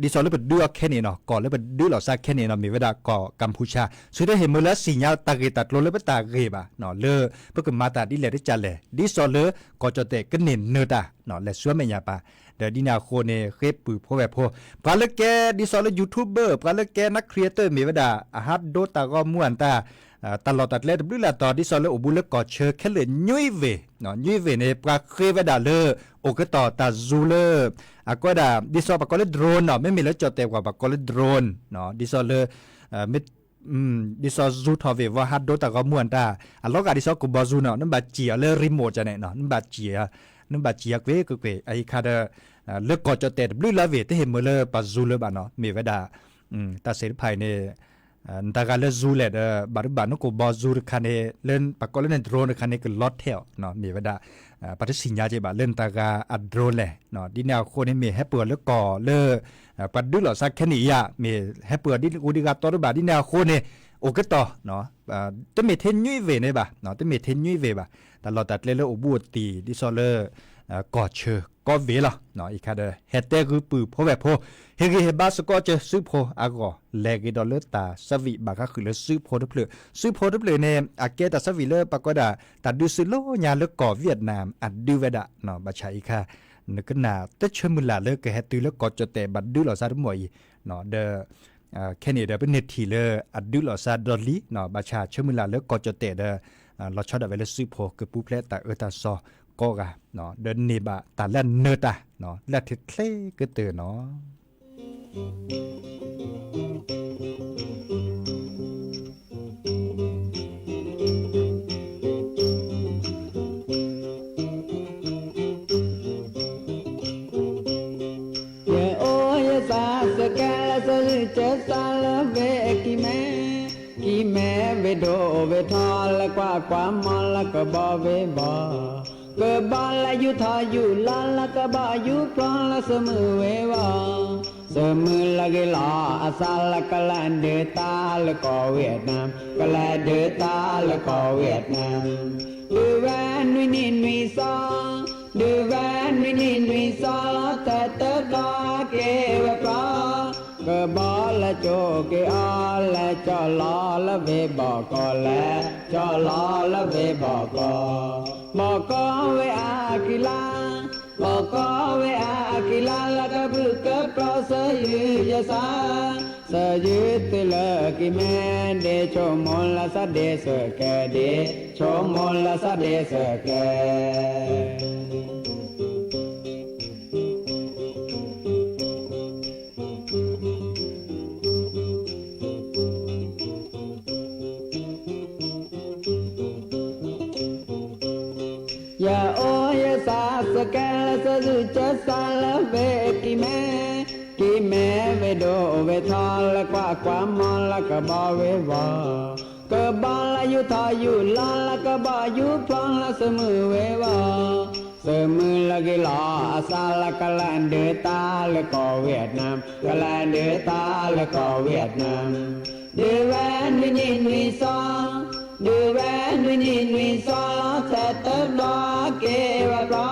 သိးလၢပဒုးအီၤခဲန့ၣ်နီၤ ကီၢ်လၢပဒုးလိာ်သးခဲန့ၣ်နီၤ မ့ၢ်ဝဲဒၣ်ကီၢ်ကမ်ဖူးဆၣ် သုတဟ့ၣ်မုာ်လၢသ့ၣ်ညါတၢ်ဂ့ၢ်တၢ်ကျိၤလၢပတၢ်ဂ့ၢ်ဘၣ်, လၢပကမၤတၢ်ဒ်လဲၣ်တကးလဲၣ် ဒ်သိးလၢကီၢ်ကၠီၣ်တဲၣ်ကန့ၢ်နၢၤတၢ် လဲၤဆှၢမဲာ်ညါပၢ်, ဒီးဒ်န့ၣ်အဃိန့ၣ် ဃ့ပုၢ်ဖိဝဲၢ်ဖိ ပှၤလၢကဲဒ်သိးလၢ YouTuber ပှၤလၢကဲနၢ် creator မ့ၢ်ဝဲဒၣ် အဟးဒိတၢ်ဂီၤမူအတၢ် တၢ်လီၢ်တၢ်ကျဲတဘျုးလၢ်တီၤ ဒ်သိးလၢအိၣ်ဘူးလၢကီၢ်ဆၢခဲလၢာ် ညွံးဝ့ၢ်, ညွံးဝ့ၢ်န့ၣ် ပှၤဃ့ဝဲဒၣ်လၢ အိၣ်ကတီၢ်တၢ် Zoom လၢ အကိးဝဲဒၣ် ဒ်သိးပှၤကိးလၢ drone နီၤ မ့မ့ၢ်လၢကၠီၣ်တဲၣ်ပှၤ ပှၤကိးလၢ drone နီၤ ဒ်သိးလၢ ဒ်သိး Zoom ထီၣ်ဝ့ၢ်ဝီဟးဒိတၢ်ဂီၤမူအတၢ် အလီၤဂာ်ဒ်သိးကဘီ Zoom နီၤ နဘၣ်စံၣ်အီၤလၢ remote န့ၣ်နီၤ နဘၣ်စံၣ် နဘၣ်စံၣ်အီၤကွ့ၢ်ကွ့ၢ်ကွ့ၢ် အအံၤခါဒီး လၢကီၢ်ကၠီၣ်တဲၣ်တဘျုးလၢ်ဝ့ၢ် တဟ့ၣ်မုာ်လၢပှၤ Zoom လၢၤဘၣ်နီၤ မ့ၢ်ဝဲဒၣ် တၢ်သ့ၣ်တဖၣ်အံၤန့ၣ် နတၢ်ဂၤလၢ Zoom လဲၣ်ဒီး ဘၣ်တဘၣ်နကိၣ်ဘီ Zoom တခါန့ၣ် လၢပှၤကိးလၢန drone တခါန့ၣ် ကလီၤထဲအီၤ မ့ၢ်ဝဲဒၣ် ပှၤတသ့ၣ်ညါက့ဘၣ် လၢနတၢ်ဂၤအ drone လဲၣ် ဒ်န့ၣ်အဃိန့ၣ် မ့ၢ်ဟဲပၢၢ်အီၤလၢကီၢ်လၢ ပှၤဒုးလိာ်သးခဲန့ၣ်ဧါ မ့ၢ်ဟဲပၢၢ်အီၤဒ်အူဒံးဂၤတီတဘၣ် ဒ်န့ၣ်အဃိန့ၣ် အိၣ်ကတီၢ် တမ့ၢ်ထဲညွံးဝ့ၢ်န့ၣ်ဘၣ် တမ့ၢ်ထဲညွံးဝ့ၢ်ဘၣ် တၢ်လီၢ်တၢ်ကျဲလၢအိၣ်ဘူးအိၣ်တံၢ် ဒ်သိးလၢ ကီၢ်ဆၢကီၢ်ဝ့ၢ်လီၤ အံၤခါဒီး ဟဲတဲဂုာ်ပုၢ်ဖိဝဲၢ်ဖိ ဟ့ၣ်ဂံၢ်ဟ့ၣ်ဘါစ့ၢ်ကီးစၢၤစုဖိအဂီၢ် လဲၤဂ့ၤဒီးလၢတၢ်ဆၢဝံၣ်ဘၣ်ဃးဃုာ်လၢစုဖိတဖျၢၣ် စုဖိတဖျၢၣ်န့ၣ် အကဲတၢ်ဆၢဝံၣ်လၢပှၤကိးဒၣ် တၢ်ဒုးစုလီၤညါလၢကီၢ် Vietnam အဒုးဝဲဒၣ် ဘၣ်ဆၣ်အံၤခါ နကနၣ်တၢ်ဆၢမုၢ်လၢ်လၢကဟဲတုၤလၢကီၢ်ကၠီၣ်တဲာ်ဘၣ်ဒုးလိာ်သးတမီၢ်အံၤ, ဒီး ခဲန့ၣ်ဒီးပန့ၢ်ထံၣ်လၢအဒုးလိာ်သးဒီးလံ, ဘၣ်ဆၣ်ဆၢမုၢ်လၢ်လၢကီၢ်ကၠီၣ်တဲာ်ဒီး လီၤဆီဒၣ်ဝဲလၢစုဖိကပူၤဖျဲးတၢ်အၢတၢ်သီကိးဂၤ, ဒီးန့ၢ်ဘၣ်တၢ်လၢအနၢၤတၢ် လၢအထဲချ့ကတၢၢ်နီၤ. ယအိၣ်ယသးစကဲလၢ စၢယုၢ်ကစၢ်လၢဝ့ၢ်အကံၢ်မဲ, ကံၢ်မဲဝ့ၢ်ဒိၣ်ဝ့ၢ်ထီလၢကွၢ်ကွၢ်မီလၢကဘီဝ့ၢ်ဘီ, ကဘီလၢယူၢ်ထီယူၢ်လီလၢကဘီယူၢ်ဖျီလၢစမုၢ်ဝ့ၢ်ဘီ, စမုၢ်လၢဂ့ၤလီၤအသးလၢကလဲၤဒုးတၢ်လၢကီၢ်ဝ့ၢ်နမ်, ကလဲၤဒုးတၢ်လၢကီၢ်ဝ့ၢ်နမ်, ဒုးဝဲနွံနံၣ်နွံသီ, ဒုးဝဲနွံနံၣ်နွံသီလီၤ ထဲတဘျီက့ၤဝဲဖျီ, ကဘီလဲၤကၠိက့ၤအီၤ လဲၤကၠီလီၤလၢဝ့ၢ်ဘီကီၢ် လဲၤကၠီလီၤလၢဝ့ၢ်ဘီကီၢ်, ဘီကီၢ်ဝ့ၢ်အခံလါ, ဘီကီၢ်ဝ့ၢ်အခံလါလၢကဘုၣ်ကပြီစၢယုၢ်ယသး, စၢယုၢ်တုၤလၢကံၢ်မဲဒ့ ဆိကမိၣ်လၢသးဒ့စကဲးဒ့, ဆိကမိၣ်လၢသးဒ့စကဲး ယအိၣ်ယသးစကဲလၢ စၢယုၢ်ကစၢ်လၢဝ့ၢ်ကံၢ်မဲ, ကံၢ်မဲဝ့ၢ်ဒိၣ်ဝ့ၢ်ထီလၢကွၢ်ကွၢ်မီလၢကဘီဝ့ၢ်ဝီ, ကဘီလၢယူၢ်ထီယူၢ်လီလၢကဘီယူၢ်ဖျီလၢစမုၢ်ဝ့ၢ်ဝီ, စမုၢ်လၢဂ့ၤလီၤအသးလၢကလဲၤဒုးတၢ်လၢကီၢ်ဝ့ၢ်နမ်, ကလဲၤဒုးတၢ်လၢကီၢ်ဝ့ၢ်နမ်, ဒုးဝဲနွံနံၣ်နွံသီ, ဒုးဝဲနွံနံၣ်နွံသီလီၤ ထဲတဘျီက့ၤဝဲဖျီ, က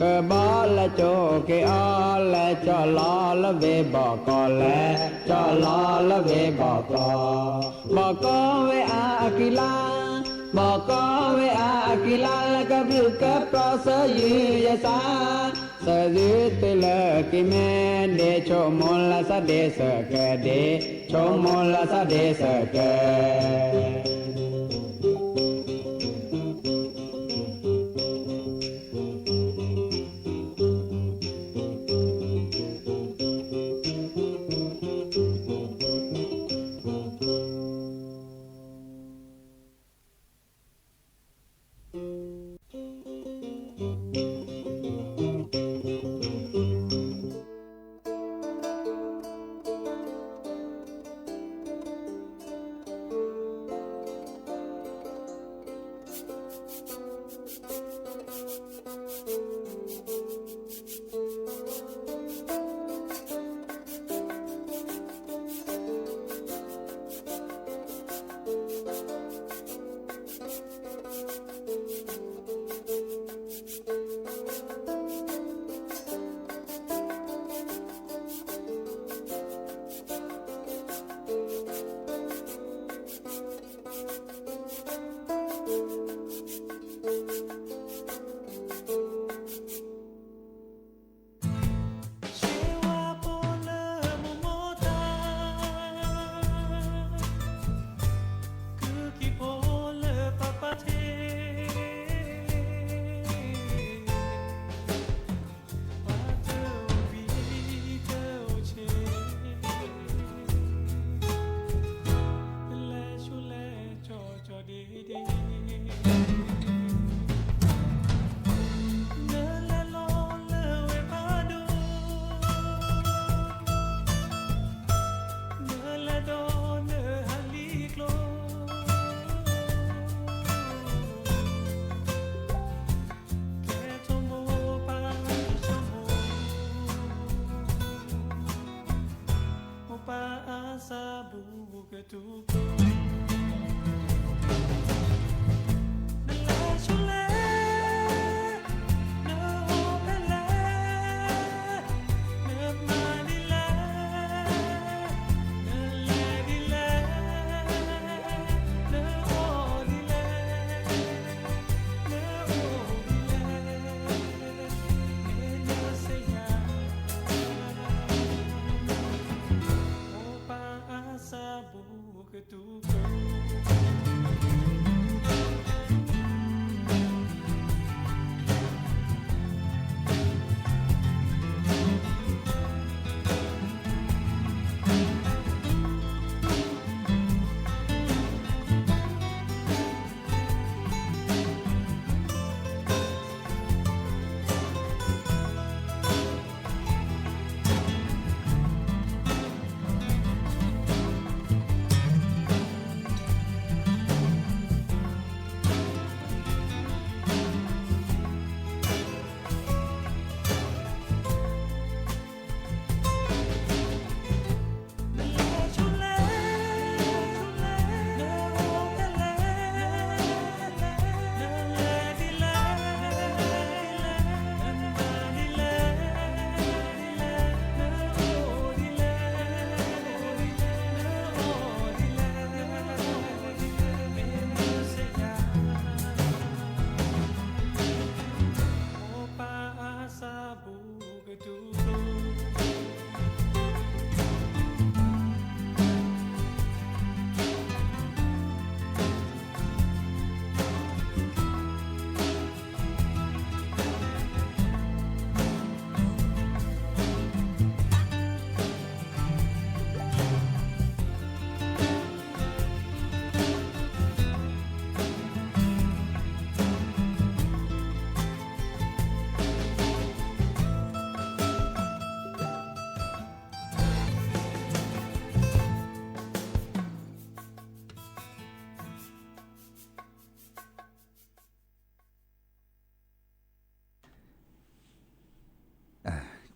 ဘီလဲၤကၠိက့ၤအီၤ လဲၤကၠီလီၤလၢဝ့ၢ်ဘီကီၢ် လဲၤကၠီလီၤလၢဝ့ၢ်ဘီကီၢ်, ဘီကီၢ်ဝ့ၢ်အခံလါ, ဘီကီၢ်ဝ့ၢ်အခံလါလၢကဘုၣ်ကပြီစၢယုၢ်ယသး, စၢယုၢ်တုၤလၢကံၢ်မဲဒ့ ဆိကမိၣ်လၢသးဒ့စကဲးဒ့, ဆိကမိၣ်လၢသးဒ့စကဲး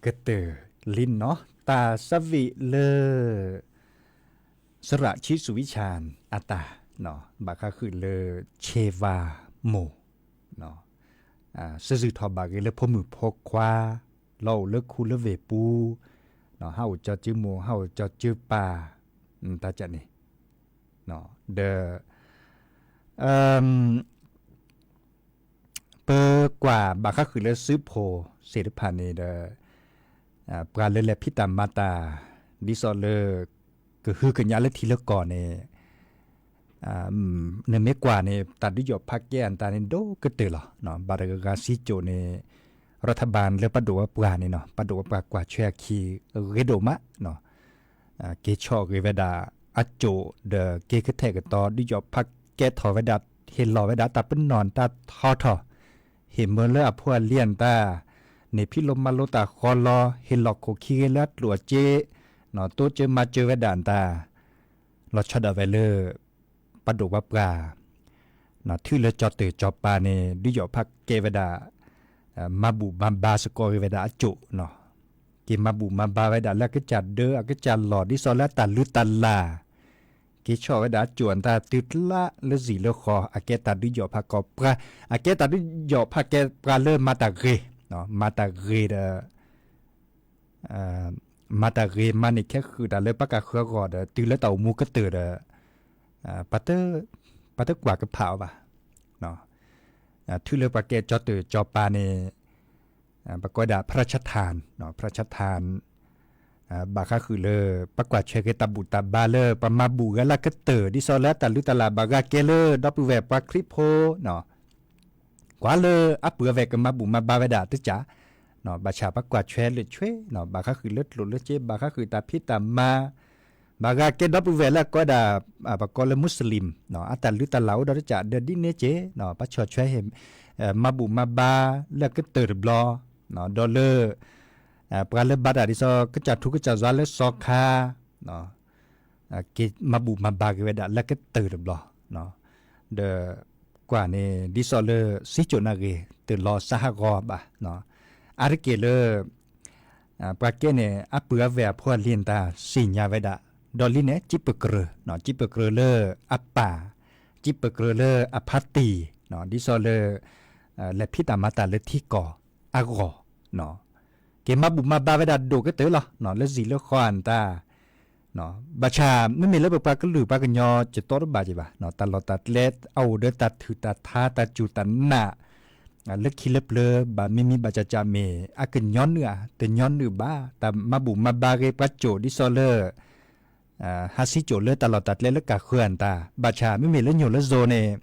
ကတၢၢ်လံနီၤ တၢ်ဆၢဝံၤလၢ စရးဆံးစူးဝံၣ်ဆၣ်အတၢ် ဘၣ်ဃးဃုာ်လၢ ဆ့ဝါမိၢ် စၢ်စုၣ်ထီၣ်ဘၣ်ဂ့ၤလၢဖိမုၣ်ဖိခွါ လီၤအိၣ်လၢခူလၢဝ့ၢ်ပူၤ ဟးအိၣ်ကၠီၤစုမိၢ် ဟးအိၣ်ကၠီၤစုပၢ် တၢ်ကၠၣ်န့ၣ် ဒီး ပကွၢ်ဘၣ်ဃးဃုာ်လၢစုဖိသ့ၣ်တဖၣ်န့ၣ်ဒီး ပှၤလၢလဲၤဖံးတၢ်မၤတၢ် ဒ်သိးလၢ ကဟုကညးလၢထံလၢကီၢ်န့ၣ် နမ့ၢ်ကွၢ်န့ၣ် တၢ်ဒုးယီၣ်ဖးကဲအတၢ်န့ၣ် ဒိၣ်ကတၢၢ်လီၤ. ဘၣ်တဂၤဂၤစံကၠိၣ်န့ၣ် ရၤထဘၣ်လၢပဒိၣ်ဝဲပှၢ်န့ၣ်နီၤ ပဒိၣ်ဝဲပှၢ်ကွၢ်ဆွဲအခံ ဂ့ၤဒိၣ်မး က့ၤဆီၣ်ဂ့ၤဝဲဒၣ်အကၠိၣ် ဒီးက့ၤကထဲၣ်ကတီၤ ဒုးယီၣ်ဖးကဲထီၣ်ဝဲဒၣ် ဟ့ၣ်လီၤဝဲဒၣ်တၢ်ပနီၣ်တၢ်ထီထီၣ် ဟ့ၣ်မၢလၢအဖိအလံၤအတၢ် န့ၢ်ဖံးလိမၤလိတၢ်ဃီလီၤ ဟ့ၣ်လီၤခိၣ်ခံဂ့ၤလၢအကျိၣ်အစ့ တိစၢၤမၤစၢၤဝဲဒၣ်အတၢ် လီၤဆီဒၣ်ဝဲလၢ ပဒိၣ်ပှၤပှၢ် ထုးလၢကၠီၤတၢၢ်ကၠီၤပၤန့ၣ် ဒုးယီၣ်ဖးကဲဝဲဒၣ် မၤဘူၣ်မၤဘါစ့ၢ်ကီးဂ့ၤဝဲဒၣ်အကၠိၣ်နီၤ က့ၤမၤဘူၣ်မၤဘါဝဲဒၣ်လၢအကစၢ်ဒၢအကစၢ်လီၢ် ဒ်သိးလၢအတၢ်လုၢ်တၢ်လၢ် က့ၤဆီၣ်ဝဲဒၣ်အကၠိၣ်အတၢ်တုၤကျါလၢစံာ်လၢဃီ အကဲတၢ်ဒုးယီၣ်ဖးကီးပှၤ အကဲတၢ်ဒုးယီၣ်ဖးကဲပှၤလၢမၤတၢ်ဂ့ၤ မၤတၢ်ဂ့ၤဒီး မၤတၢ်ဂ့ၤမၤန့ၢ်ခဲဃုာ်တၢ်လၢပှၤကဃၢၤအဂီၢ်ဒီး တုၤလၢတၢ်အိၣ်မူကတၢၢ်ဒီး ပှၤတကွၢ်ကဖးအီၤဘၣ်. ထုးလၢပှၤကဲကၠီၤတၢၢ်ကၠီၤပၤန့ၣ် ပကိးဒၣ် พระราชทาน พระราชทาน ဘၣ်ဃးဃုာ်လၢ ပှၤကွၢ်ဆွဲက့ၤတၢ်ဘူၣ်တၢ်ဘါလၢ ပှၤမၤဘူၣ်ဂၤလၢကတၢၢ် ဒ်သိးလၢတၢ်လုၢ်တၢ်လၢ်ဘၣ်ဂၤကဲလၢ ဒီပုၢ်ဝဲၢ်ပှၤခရံာ်ဖိ ကွၢ်လၢအပုၢ်အဝဲၢ်ကမၤဘူၣ်မၤဘါဝဲဒၣ်တကၢ်, ဘၣ်ဆၣ်ပှၤကွၢ်ဆွဲလၢဆွဲ, ဘၣ်ဃးဃုာ်လၢကျိၣ်လၢစ့, ဘၣ်ဃးဃုာ်တၢ်ဖံးတၢ်မၤ, ဘၣ်ဂၤကဲဒီပုၢ်ဝဲၢ်လၢအကိးဒၣ် ပကိးလၢ Muslim အတၢ်လုၢ်တၢ်လၢ်အိၣ်ဒီးတကၢ်ဒီးဒ်န့ၣ်က့ၤ, ပှၤဆီၣ်ဆွဲဟ့ၣ် မၤဘူၣ်မၤဘါလၢအကတၢၢ်တဘျီ, ဒီးလၢ ပှၤလၢဘါတၢ်ဒ်သိး ကစၢ်ထူကစၢ်ယွၤလၢစီၤခါ က့ၤမၤဘူၣ်မၤဘါက့ၤဝဲဒၣ်လၢကတၢၢ်တဘျီ, ဒီးကွၢ်န့ၣ် ဒ်သိးလၢစံကၠိၣ်နၢ်ဂ့ၤ တလီၤစါဟးဂီၤဘၣ်, အါတက့ၢ်လၢ ပှၤကဲန့ၣ် အပုၢ်အဝဲၢ်အဖိအလံၤအတၢ်စံၣ်ညါဝဲဒၣ်, ဒီးလံန့ၣ် စံးပကြၢး, စံးပကြၢးလၢအပၢ်, စံးပကြၢးလၢအဖါတံၢ်, ဒ်သိးလၢ လဲၤဖံးတၢ်မၤတၢ်လၢထံကီၢ်အဂီၢ် က့ၤမၤဘူၣ်မၤဘါဝဲဒၣ်ဒိၣ်ကတၢၢ်လီၤ, လၢစံာ်လၢဃီအတၢ်, ဘၣ်ဆၣ် မ့မ့ၢ်လၢပပှၤကလုာ်ပှၤကညီကတီတဘၣ်က့ၤဘၣ်, တၢ်လီၢ်တၢ်ကျဲ အအိၣ်ဒီးတၢ်ထုးတၢ်ထါ တၢ်စူၢ်တၢ်နာ် လၢခံလၢပျၢၤ ဘၣ်မံမံဘၣ်ကၠၢ်ကၠၢ်မ့ၢ် အကညီနုာ်ဧါ တညီနုာ်ဘၣ်, တၢ်မၤဘူၣ်မၤဘါဂ့ၤပှၤကၠိၣ်ဒ်သိးလၢ ဟးစံကၠိၣ်လၢတၢ်လီၢ်တၢ်ကျဲလၢကၢ်ဃၢၤအတၢ် ဘၣ်ဆၣ်မ့မ့ၢ်လၢညိၣ်လၢစိၤန့ၣ်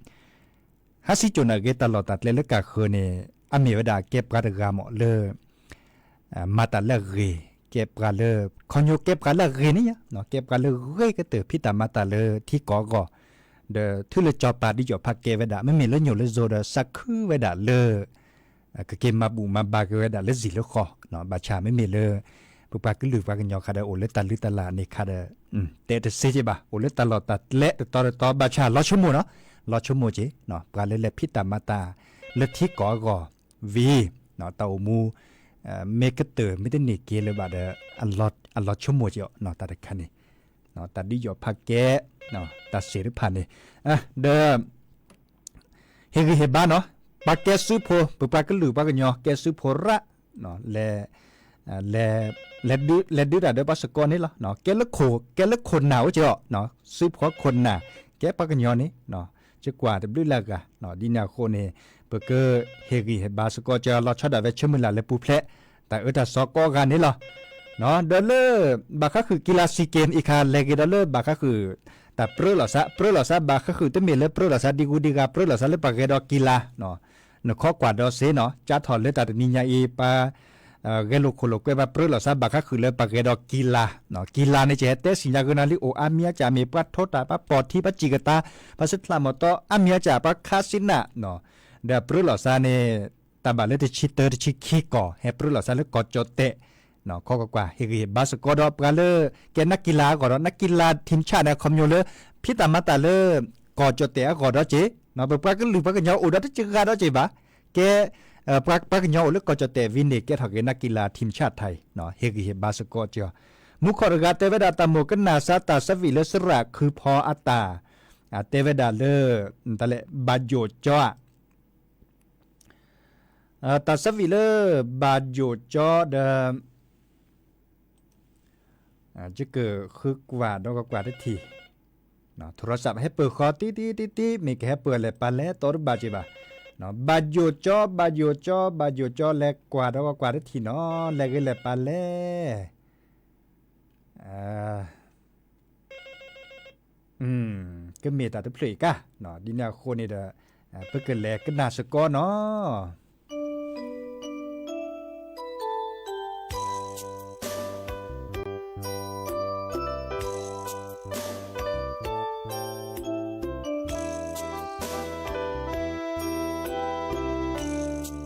ဟးစံကၠိၣ်နာ်က့ တၢ်လီၢ်တၢ်ကျဲလၢကၢ်ဃၢၤန့ၣ် အမ့ၢ်ဝဲဒၣ်ကဲပှၤတဂၤမးလၢ မၤတၢ်လၢအဂ့ၤ ကဲပှၤလၢ ခီညိကဲပှၤလၢအဂ့ၤန့ၣ်ယါ ကဲပှၤလၢဂ့ၤကတၢၢ် ဖံးတၢ်မၤတၢ်လၢထံကီၢ်အဂီၢ်, ဒီးထူလၢကၠီၤပၤဒ်ယီၤဖးကဲဝဲဒၣ် မ့မ့ၢ်လၢညိၣ်လၢစိၤဒီး စးခုဝဲဒၣ်လၢ ကက့ၤမၤဘူၣ်မၤဘါက့ၤဝဲဒၣ်လၢဇံၣ်လၢဃီ, ဘၣ်ဆၣ်မ့မ့ၢ်လၢ ပပှၤကလုာ်ပှၤကညီခါဒီး အိၣ်လၢတၢ်လုၢ်တၢ်လၢ်န့ၣ်ခါဒီး တဲတစ့က့ဘၣ် အိၣ်လၢတၢ်လီၢ်တၢ်ကျဲတတီတတီ ဘၣ်ဆၣ်လီၤဆိကမိၣ်နီၤ, လီၤဆိကမိၣ်က့ ပှၤလၢလဲၤဖံးတၢ်မၤတၢ် လၢထံကီၢ်အဂီၢ် ဝံၤ တၢ်အိၣ်မူ မ့ၢ်ကတၢၢ်မ့ၢ်တန့ၢ်က့ၤလၢၤဘၣ်ဒီး အလီၤဆိကမိၣ်က့အီၤ တၢ်တခါန့ၣ် တၢ်ဒ်ယီၤဖးကဲ တၢ်စ့ၢ်တဖၣ်န့ၣ် ဒီး ဟ့ၣ်ဂံၢ်ဟ့ၣ်ဘါနီၤ, ပှၤကဲစုဖိ ပပှၤကလုာ်ပှၤကညီ ကဲစုဖိရၣ် လဲၤ လဲၤဒုးတၢ်ဒီးပှၤစ့ၢ်ကီးန့ၣ်လီၤ. ကဲလၢခိၣ် ကဲလၢခိၣ်နၢ်အိၣ်က့ၤအီၤ စုဖိခိၣ်နၢ် ကဲပှၤကညီန့ၣ် ကကွၢ်တဘျုးလၢအဂၤ ဒ်န့ၣ်အဃိန့ၣ် ပကဟ့ၣ်ဂံၢ်ဟ့ၣ်ဘါစ့ၢ်ကီးက့ၤ လီၤဆီဒၣ်ဝဲဆၢမုၢ်လၢ်လၢပူၤဖျဲး တၢ်အၢတၢ်သီကိးဂၤန့ၣ်လီၤ. ဒီးလၢ ဘၣ်ဃးဃုာ်ကံလၤ SEA Games အံၤခါ လဲၤက့ၤဒီးလၢဘၣ်ဃးဃုာ် တၢ်ပြၢလိာ်သး ပြၢလိာ်သး ဘၣ်ဃးဃုာ်တမ့ၢ်လၢပြၢလိာ်သး ဒံဂူဒံဂၤ ပြၢလိာ်သးလၢပှၤဂဲၤဒီးကံလၤ နခီကွၢ်ဒီးစ့နီၤ ကၠါထီၣ်လၢတၢ်တနံၤညါအံၤ ပှၤ ဂဲၤလိာ်ခိၣ်လိာ်ကွဲ ပှၤပြၢလိာ်သး ဘၣ်ဃးဃုာ်လၢပှၤဂဲၤဒီးကံလၤ ကံလၤန့ၣ် ကဟဲတဲစံၣ်ညါဂ့ၤနီၤလံ အိၣ်အါမံၤအါကၢ်မ့ၢ် ပှၤထိတၢ် ပှၤပီၢ်ထံ ပှၤစံၣ်ကသး ပှၤစံးထီၣ်မီၢ်တီ အါမံၤအါကၢ် ပှၤခးစံနၢ် ဒီးပြၢလိာ်သးန့ၣ် တၢ်ဘၣ်လၢတဆံတၢ တဆံခံကီၢ် ဟဲပြၢလိာ်သးလၢကီၢ်ကၠီၣ်တဲာ် ခီကွၢ်ကွၢ် ဟ့ၣ်ဂံၢ်ဟ့ၣ်ဘါစ့ၢ်ကီးဒီး ပှၤလၢ ကဲနၢ်ကံလၤအဂီၢ်ဒီး နၢ်ကံလၤ ထံၣ်ဆၣ်န့ၣ် အခီပညီလၢ ဖံးတၢ်မၤတၢ်လၢ ကီၢ်ကၠီၣ်တဲာ်အဂီၢ်ဒီးက့ၤ ပပှၤကလုာ်ပှၤကညီအိၣ်ဒီးတကဂၤဒီးက့ၤဘၣ် ကဲ ပှၤကညီအိၣ်လၢကီၢ်ကၠီၣ်တဲာ်ဝံၤန့ၣ် ကဲထီၣ်က့ၤနၢ်ကံလၤ ထံၣ်ဆၣ်ထံ ဟ့ၣ်ဂံၢ်ဟ့ၣ်ဘါစ့ၢ်ကီးက့ၤအီၤ မူခိၣ်တဂၤတဲဝဲဒၣ် တၢ်မိၣ်ကနၣ်စါ တၢ်ဆၢဝံၣ်လၢစရၣ်ခုဖီအတၢ် တဲဝဲဒၣ်လၢ တၢ်လဲၣ် ဘၣ်ယိၣ်ကၠီဧါ တၢ်ဆၢဝံၣ်လၢ ဘၣ်ယိၣ်ကၠီဒီး ယကဃုကွၢ်ဒီးကကွၢ်တထံၣ် ထရီစးဟဲပၢၢ်ဃီတံၢ်တံၢ်တံၢ်တံၢ် မ့ၢ်ကဟဲပၢၢ်လဲၤပာ်လဲၤတီတဘၣ်က့ၤဘၣ် ဘၣ်ယိၣ်ကၠီ ဘၣ်ယိၣ်ကၠီ ဘၣ်ယိၣ်ကၠီ လဲၤကွၢ်ဒီးကကွၢ်တထံၣ်နီၤ လဲၤဂ့ၤလဲၤပာ်လဲၤ ကမ့ၢ်တၢ်တဖျၢၣ်အံၤကါ ဒ်န့ၣ်အဃိန့ၣ်ဒီး ပကလဲၤကနၣ်စ့ၢ်ကီးနီၤ ဘၣ်ယိ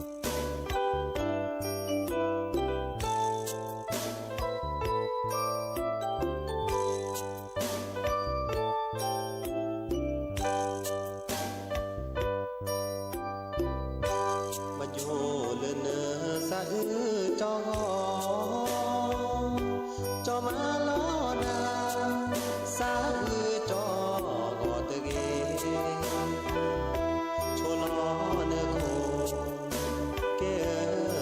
ၣ်လၢနသးအုးကၠီဂီၢ် ကၠီမၤလီၤနၤ သးအုးကၠီဂီၢ်တဂ့ၤ ဆိလီၤနခိၣ် ကဲ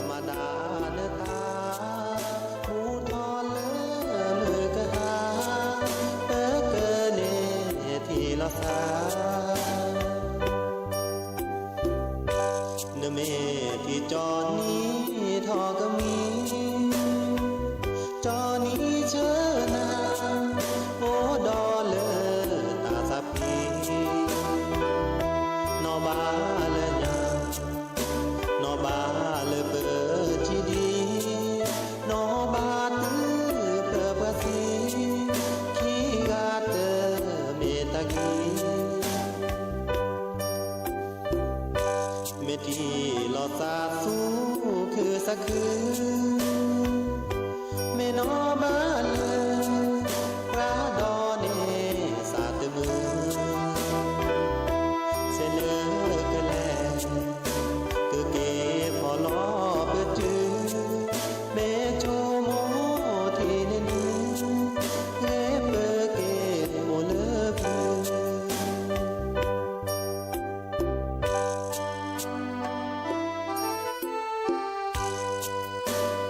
မၤနၤနသး မူထီၣ်လၢမုၢ်ကဟါ ပကန့ၢ်ထံၣ်လီၤသး နမ့ၢ်ထံၣ်ကၠီနံၤထီၣ်ကမံၤ ကၠီနံၤဆၢနၤ အိၣ်ဒီးလၢတၢ်သးဖှံ နီၢ်ဘၣ်လၢညါ နီၢ်ဘၣ်လၢပထံဒံ နီၢ်ဘၣ်တုၤဖျၢၣ်ပှၤသံ ခံဂၤတမ့ၢ်တၢ်ဂ့ၤ မ့ၢ်ထံၣ်လီၤသးသူခုသးခု မ့ၢ်နီၢ်ဘၣ်လၢ ပှၤဒီးန့ၢ်သးတမုာ် ဆဲးလၢကလဲၤ ကက့ၤဖီၣ်လီၤပတုာ် မ့ၢ်ဆိကမိၣ်ထံၣ်န့ၢ်နုၤ ဂ့ၤပက့ၤအိၣ်လၢပျုၤ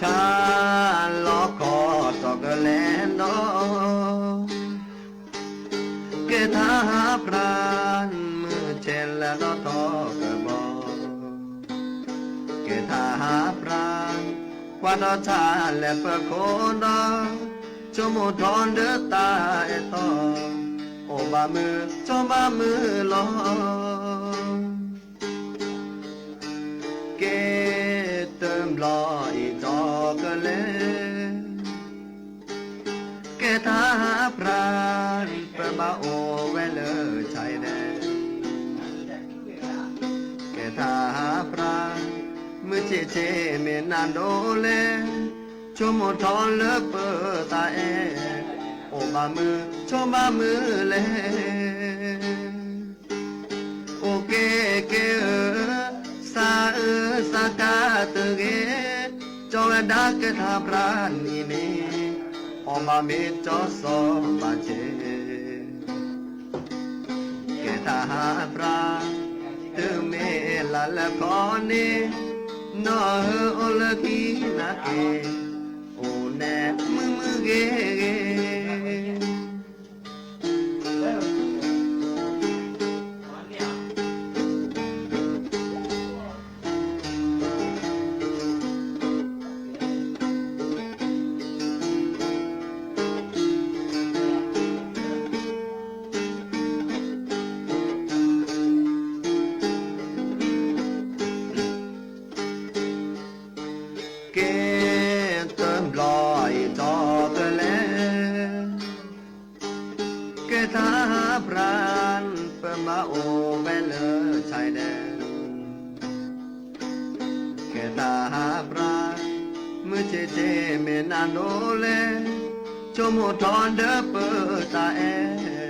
တၢ်လီၢ်ကီၢ်တီကလဲၤနီၤ, ကဲထါပြၢ် မုၢ်ဆဲးလၢဒီးထီကဘီ, ကဲထါပြၢ် ကွၢ်ဒီးထါလဲၤပၢၤခိၣ်ဒီး, ဆိကမိၣ်ထီၣ်ဒီးတၢ်အဲၣ်တီ, အိၣ်ဘၣ်မုာ်ဆိဘၣ်မုာ်လီၤ. ကဲတဘျီအံၤတီကလဲၤ, ကဲထါပြၢ် ပဘၣ်အိၣ်ဝဲလၢဆဲးဒဲး, ကဲထါပြၢ် မုၢ်ဆ့ၣ်ဆ့ၣ်မ့ၢ်နၤဒိးလဲၤ, ဆိကမိၣ်ထီၣ်လၢပသးအဲၣ်, အိၣ်ဘၣ်မုာ်ဆိဘၣ်မုာ်လဲၣ်. အိၣ်က့ၤက့ၤဧၢ, စးအၢစးကါတဂ့ၤ, ကၠီဝဲဒၣ်ကဲထါပြၢ်န့ၣ်န့ၣ်, အီၣ်ဘၣ်မ့ၤတီစီဘၣ်ဆဲး, ကဲထါပြၢ် တုၤမ့ၢ်လါလၢခီန့ၣ်, နီၢ်ဧၢအိၣ်လၢခံနၤက့ၤ, အိၣ်နဲမုာ်မုာ်ဂ့ၤဂ့ၤ. ကဲတဘျီအံၤတီကလဲၤ, ကဲထါပြၢ် ပဘၣ်အိၣ်ဝဲလၢဆဲးဒဲး, ကဲထါပြၢ် မုၢ်ဆ့ၣ်ဆ့ၣ်မ့ၢ်နၤဒိးလဲၤ, ဆိကမိၣ်ထီၣ်ဒီးပသးအဲၣ်,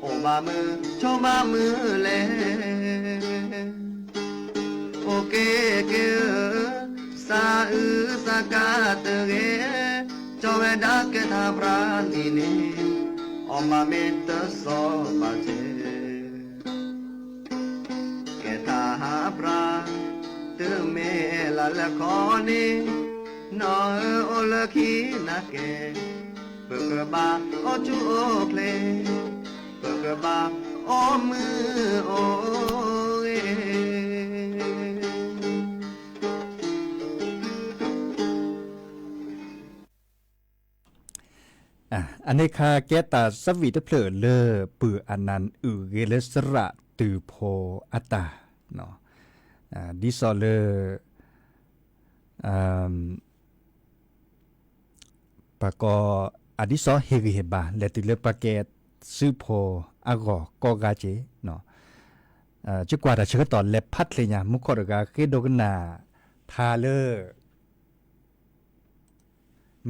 အိၣ်ဘၣ်မုာ်ဆိဘၣ်မုာ်လဲၣ်. အိၣ်က့ၤက့ၤဧၢ, စးအုးစးကါတဂ့ၤ, ကၠီဝဲဒၣ်ကဲထါပြၢ်န့ၣ်န့ၣ်, အီၣ်ဘၣ်မ့ၤတစီဘၣ်ဆဲး, ကဲထါပြၢ် တုၤမ့ၢ်လါလၢခီန့ၣ်, နီၢ်ဧၢအိၣ်လၢခံနၤက့ၤ, ပကဘၣ်အိၣ်ဆူၣ်အိၣ်ချ့, ပကဘၣ်အိၣ်မုာ်အိၣ်ဂ့ၤ. အန့ၣ်ခါကဲတၢ်သးဝံၣ်တဖျၢၣ်လၢပုၢ်အနၢ်အုၣ်ဂ့ၤလၢသရၣ်တုၤဖိအတၢ်, ဒ်သိးလၢ ပှၤကိးအဒ်သိးဟ့ၣ်ဂံၢ်ဟ့ၣ်ဘါ လဲၤတုၤလၢပှၤကဲသုးဖိအဂီၢ်ကိးဂၤက့ၤ, ယကွၢ်တၢ်ဆၢကတီၢ်လဲၤဖးချ့ညါ မူခိၣ်တဂၤဃ့ဒိကနၣ်ထါလၢ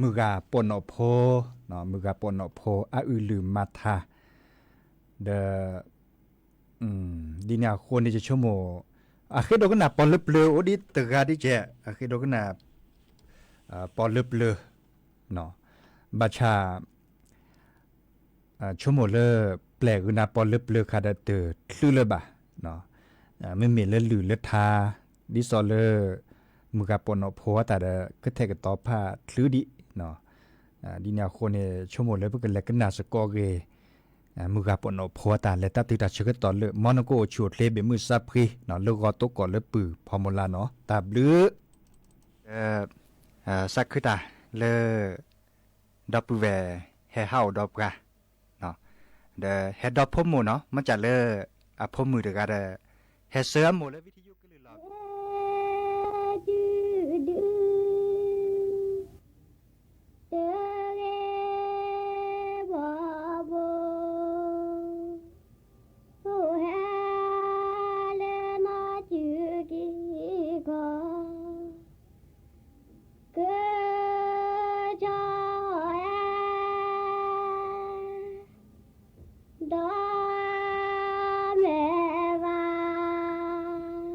မုၢ်ဂၤပိာ်နီၣ်ဖိ, မုၢ်ဂၤပိာ်နီၣ်ဖိအအုၣ်လုၢ်မၤထါ, ဒီး ဒ်န့ၣ်အဃိန့ၣ် ယဆိကမိၣ် အဃ့ဒိကနၣ်ပီၣ်လၢပျၢၤအိၣ်ဒံးတဂၤဒ်ကဲ, အဃ့ဒိကနၣ် ပီၣ်လၢပျၢၤ, ဘၣ်ဆၣ် ဆိကမိၣ်လၢ ပျဲၢ်ဂုၤနၤပီၣ်လၢပျၢၤခါဒီးတချုးလၢၤဘၣ်, မ့မ့ၢ်လၢလုၢ်လၢထါ, ဒ်သိးလၢ မုၢ်ဂၤပိာ်နီၣ်ဖိအတၢ်ဒီး ကထဲကတီၤဖးချုးဒံး, ဒ်န့ၣ်အဃိန့ၣ် ဆိကမိၣ်လၢပကလဲၤကနၣ်စ့ၢ်ကီးဂ့ၤ မုၢ်ဂၤပိာ်နီၣ်ဖိအတၢ် လဲၤတၢ်တုၤတၢ်ဆၢကတီၢ်လၢ မီနကိၣ်အိၣ်ဆူၣ်အိၣ်ချ့ဘ့ၣ်မုၢ်ဆါဖှံ လၢဂီၤတိကီၢ်လၢပုၢ်ဖီမိၢ်လါနီၤ တၢ်ဘျုး စးခုတၢ်လၢ ဒီပုၢ်ဝဲၢ်ဟဲဟးအိၣ်ဒီးပှၤ, ဒီးဟဲဒီးဖိမိၢ်နီၤ မ့ၢ်ကၢ်လၢ အဖိမုၣ်တဂၤဒီး ဟဲဆှၢအမိၢ်လၢဝံထယုကလုၢ်လီၤ ဒု တဂ့ၤ ဘီဘိ အိၣ်ဟဲလၢနီၢ်စုက့ၤခီ ကဆီဟဲ ဒီးမဲာ်ဘၣ်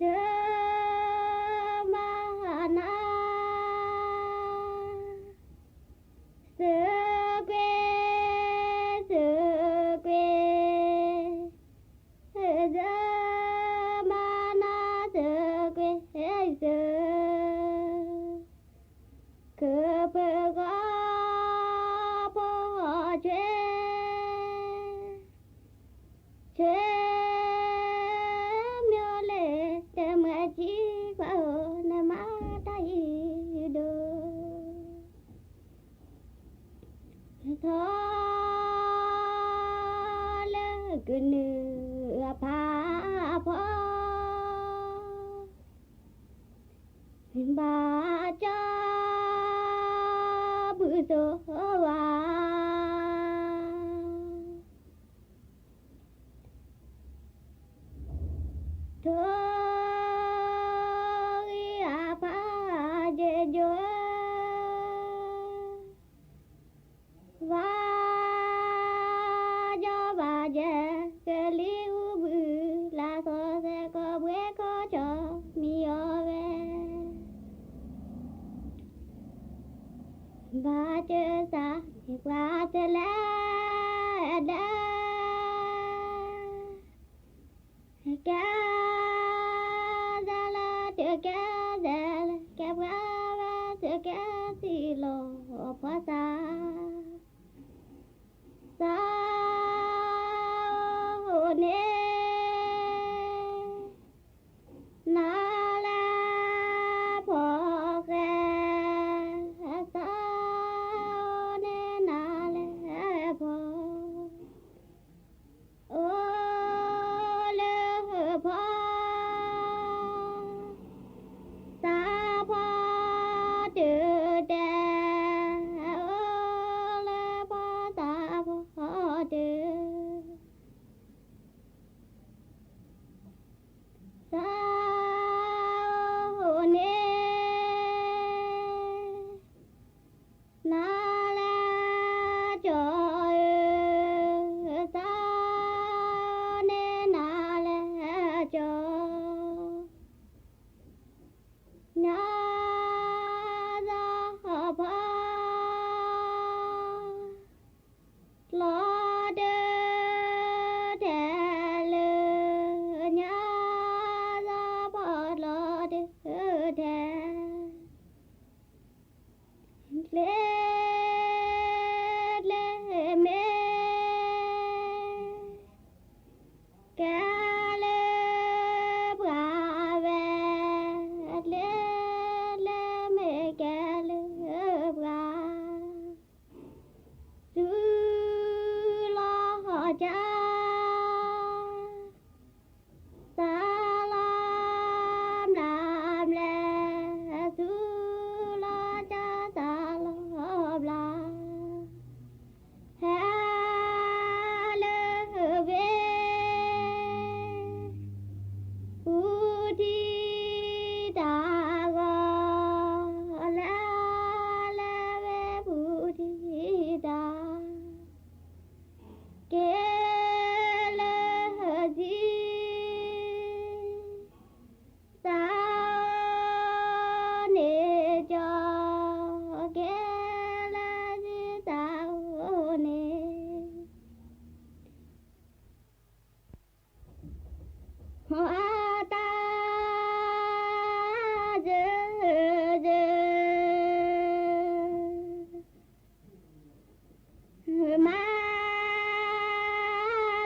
သုမၤနၤ သုးကွံာ် သုးကွံာ် သုးမၤနၤ သုးကွံာ် သုး ကပၢၤဂီၤဖိဆွဲ ဆွဲ မျိုးလ့ တမွဲကံပှၤဧၢ နမၤတၢ်အံၤဒိၣ် ထီ လၢကနုာ်အဖးဖီ ဘၣ်ကၠီ ဘုစိဝါ ထိ ဂံၢ်အဖးယဲယိ ဘၣ် ကၠီဘၣ်ယဲ ကလံၤအူဘု လၢစီၤစဲးကီးဘှဲကီၢ်ကၠီ မံအီၤဝဲ ဘၣ်တၢ်စၢ် ပှၤတလဲၤဒဲး ကဲ ဒဲးလၢတကဲ ဒဲးလၢကဲ ပှၤဝဲတကဲ စံၣ်လီၤဖီသး သး အိၣ်န့ၣ် နၤလၢဖီၣ်ဃဲ သး အိၣ်န့ၣ် နၤလၢဖီၣ် အိၣ်လၢဖီၣ် သးဖီၣ်တုၤတဲ အိၣ်လၢဖီၣ် သးဖီၣ်တုၤ သး အိၣ်န့ၣ် နၤလၢကၠီဧၢ, သးန့ၣ်နၤလၢကၠီ, ညါသီဖီ လီၤဒၢထဲလၢ ညါသီဖီလီၤဒၢထဲ ကျဲကျဲမ့ၢ် ကဲလၢပှၤဝဲ, ကျဲကျဲမ့ၢ်ကဲလၢပှၤ ဆူလီၤကၠါ သးလီၤမျးမျး, ဆူလီၤကၠါသးလီၤဘျါ, ဟဲလၢဝ့ၢ် ပူၤထံတၢ်ဂီၤ, လဲၤလၢဝ့ၢ်ပူၤထံတၢ် ကဲလၢစံ သးအိၣ်န့ၣ်ကၠီ, ကဲလၢစံသးအိၣ်န့ၣ် အတၢ် မၤ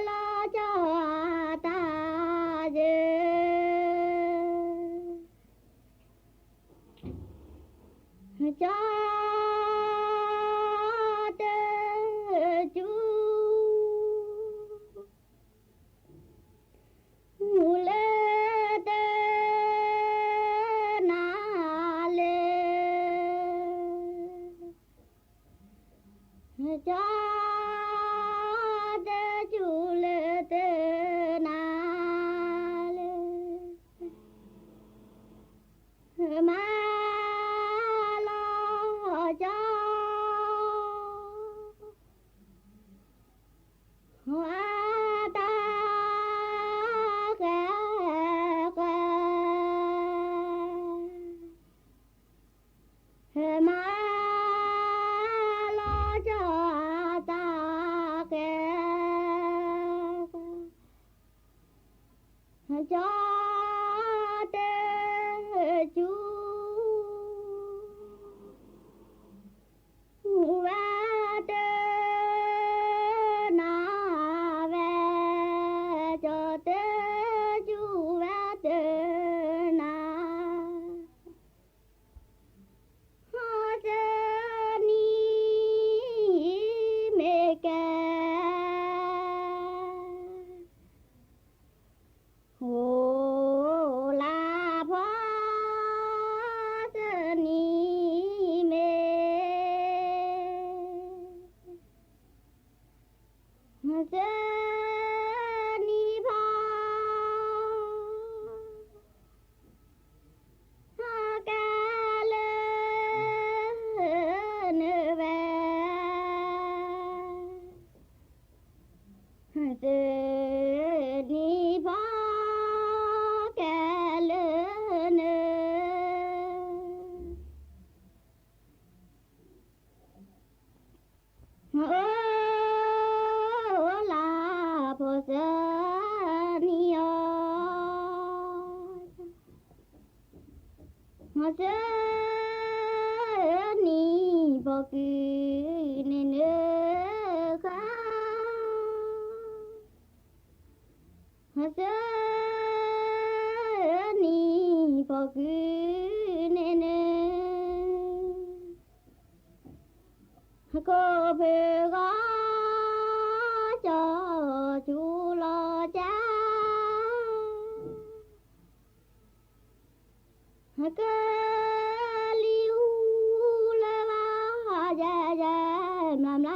လီၤကၠီတၢ်ယဲ ကၠီ တၢ်စူ မူလၢတၢ် နၤလၢ ကၠီ တၢ်စူလၢတၢ် နၤလၢ မၤ လီၤ ကၠီတစူၤ ဝဲတနၤဝဲ, ကၠီတစူၤဝဲတနၤ, ဟီၣ်စနံၤမ့ၢ်ကဲ အိၣ်လၢဖီစနံၤမ့ၢ် စနံၤဖီ ဟီၣ်ကဲလၢနဝဲ စနံၤဖီ ကဲလၢန အိၣ်လၢဖီစနံၤအီၤ စနံၤဖီကုန့ၣ်နဃၣ် စနံၤဖီကုန့ၣ်န ကိးဖုဂီၤ ကၠီစူၤလီၤကၠါ ကလံၤအူလၢဘၣ် ယဲယဲ မျၢမျၢ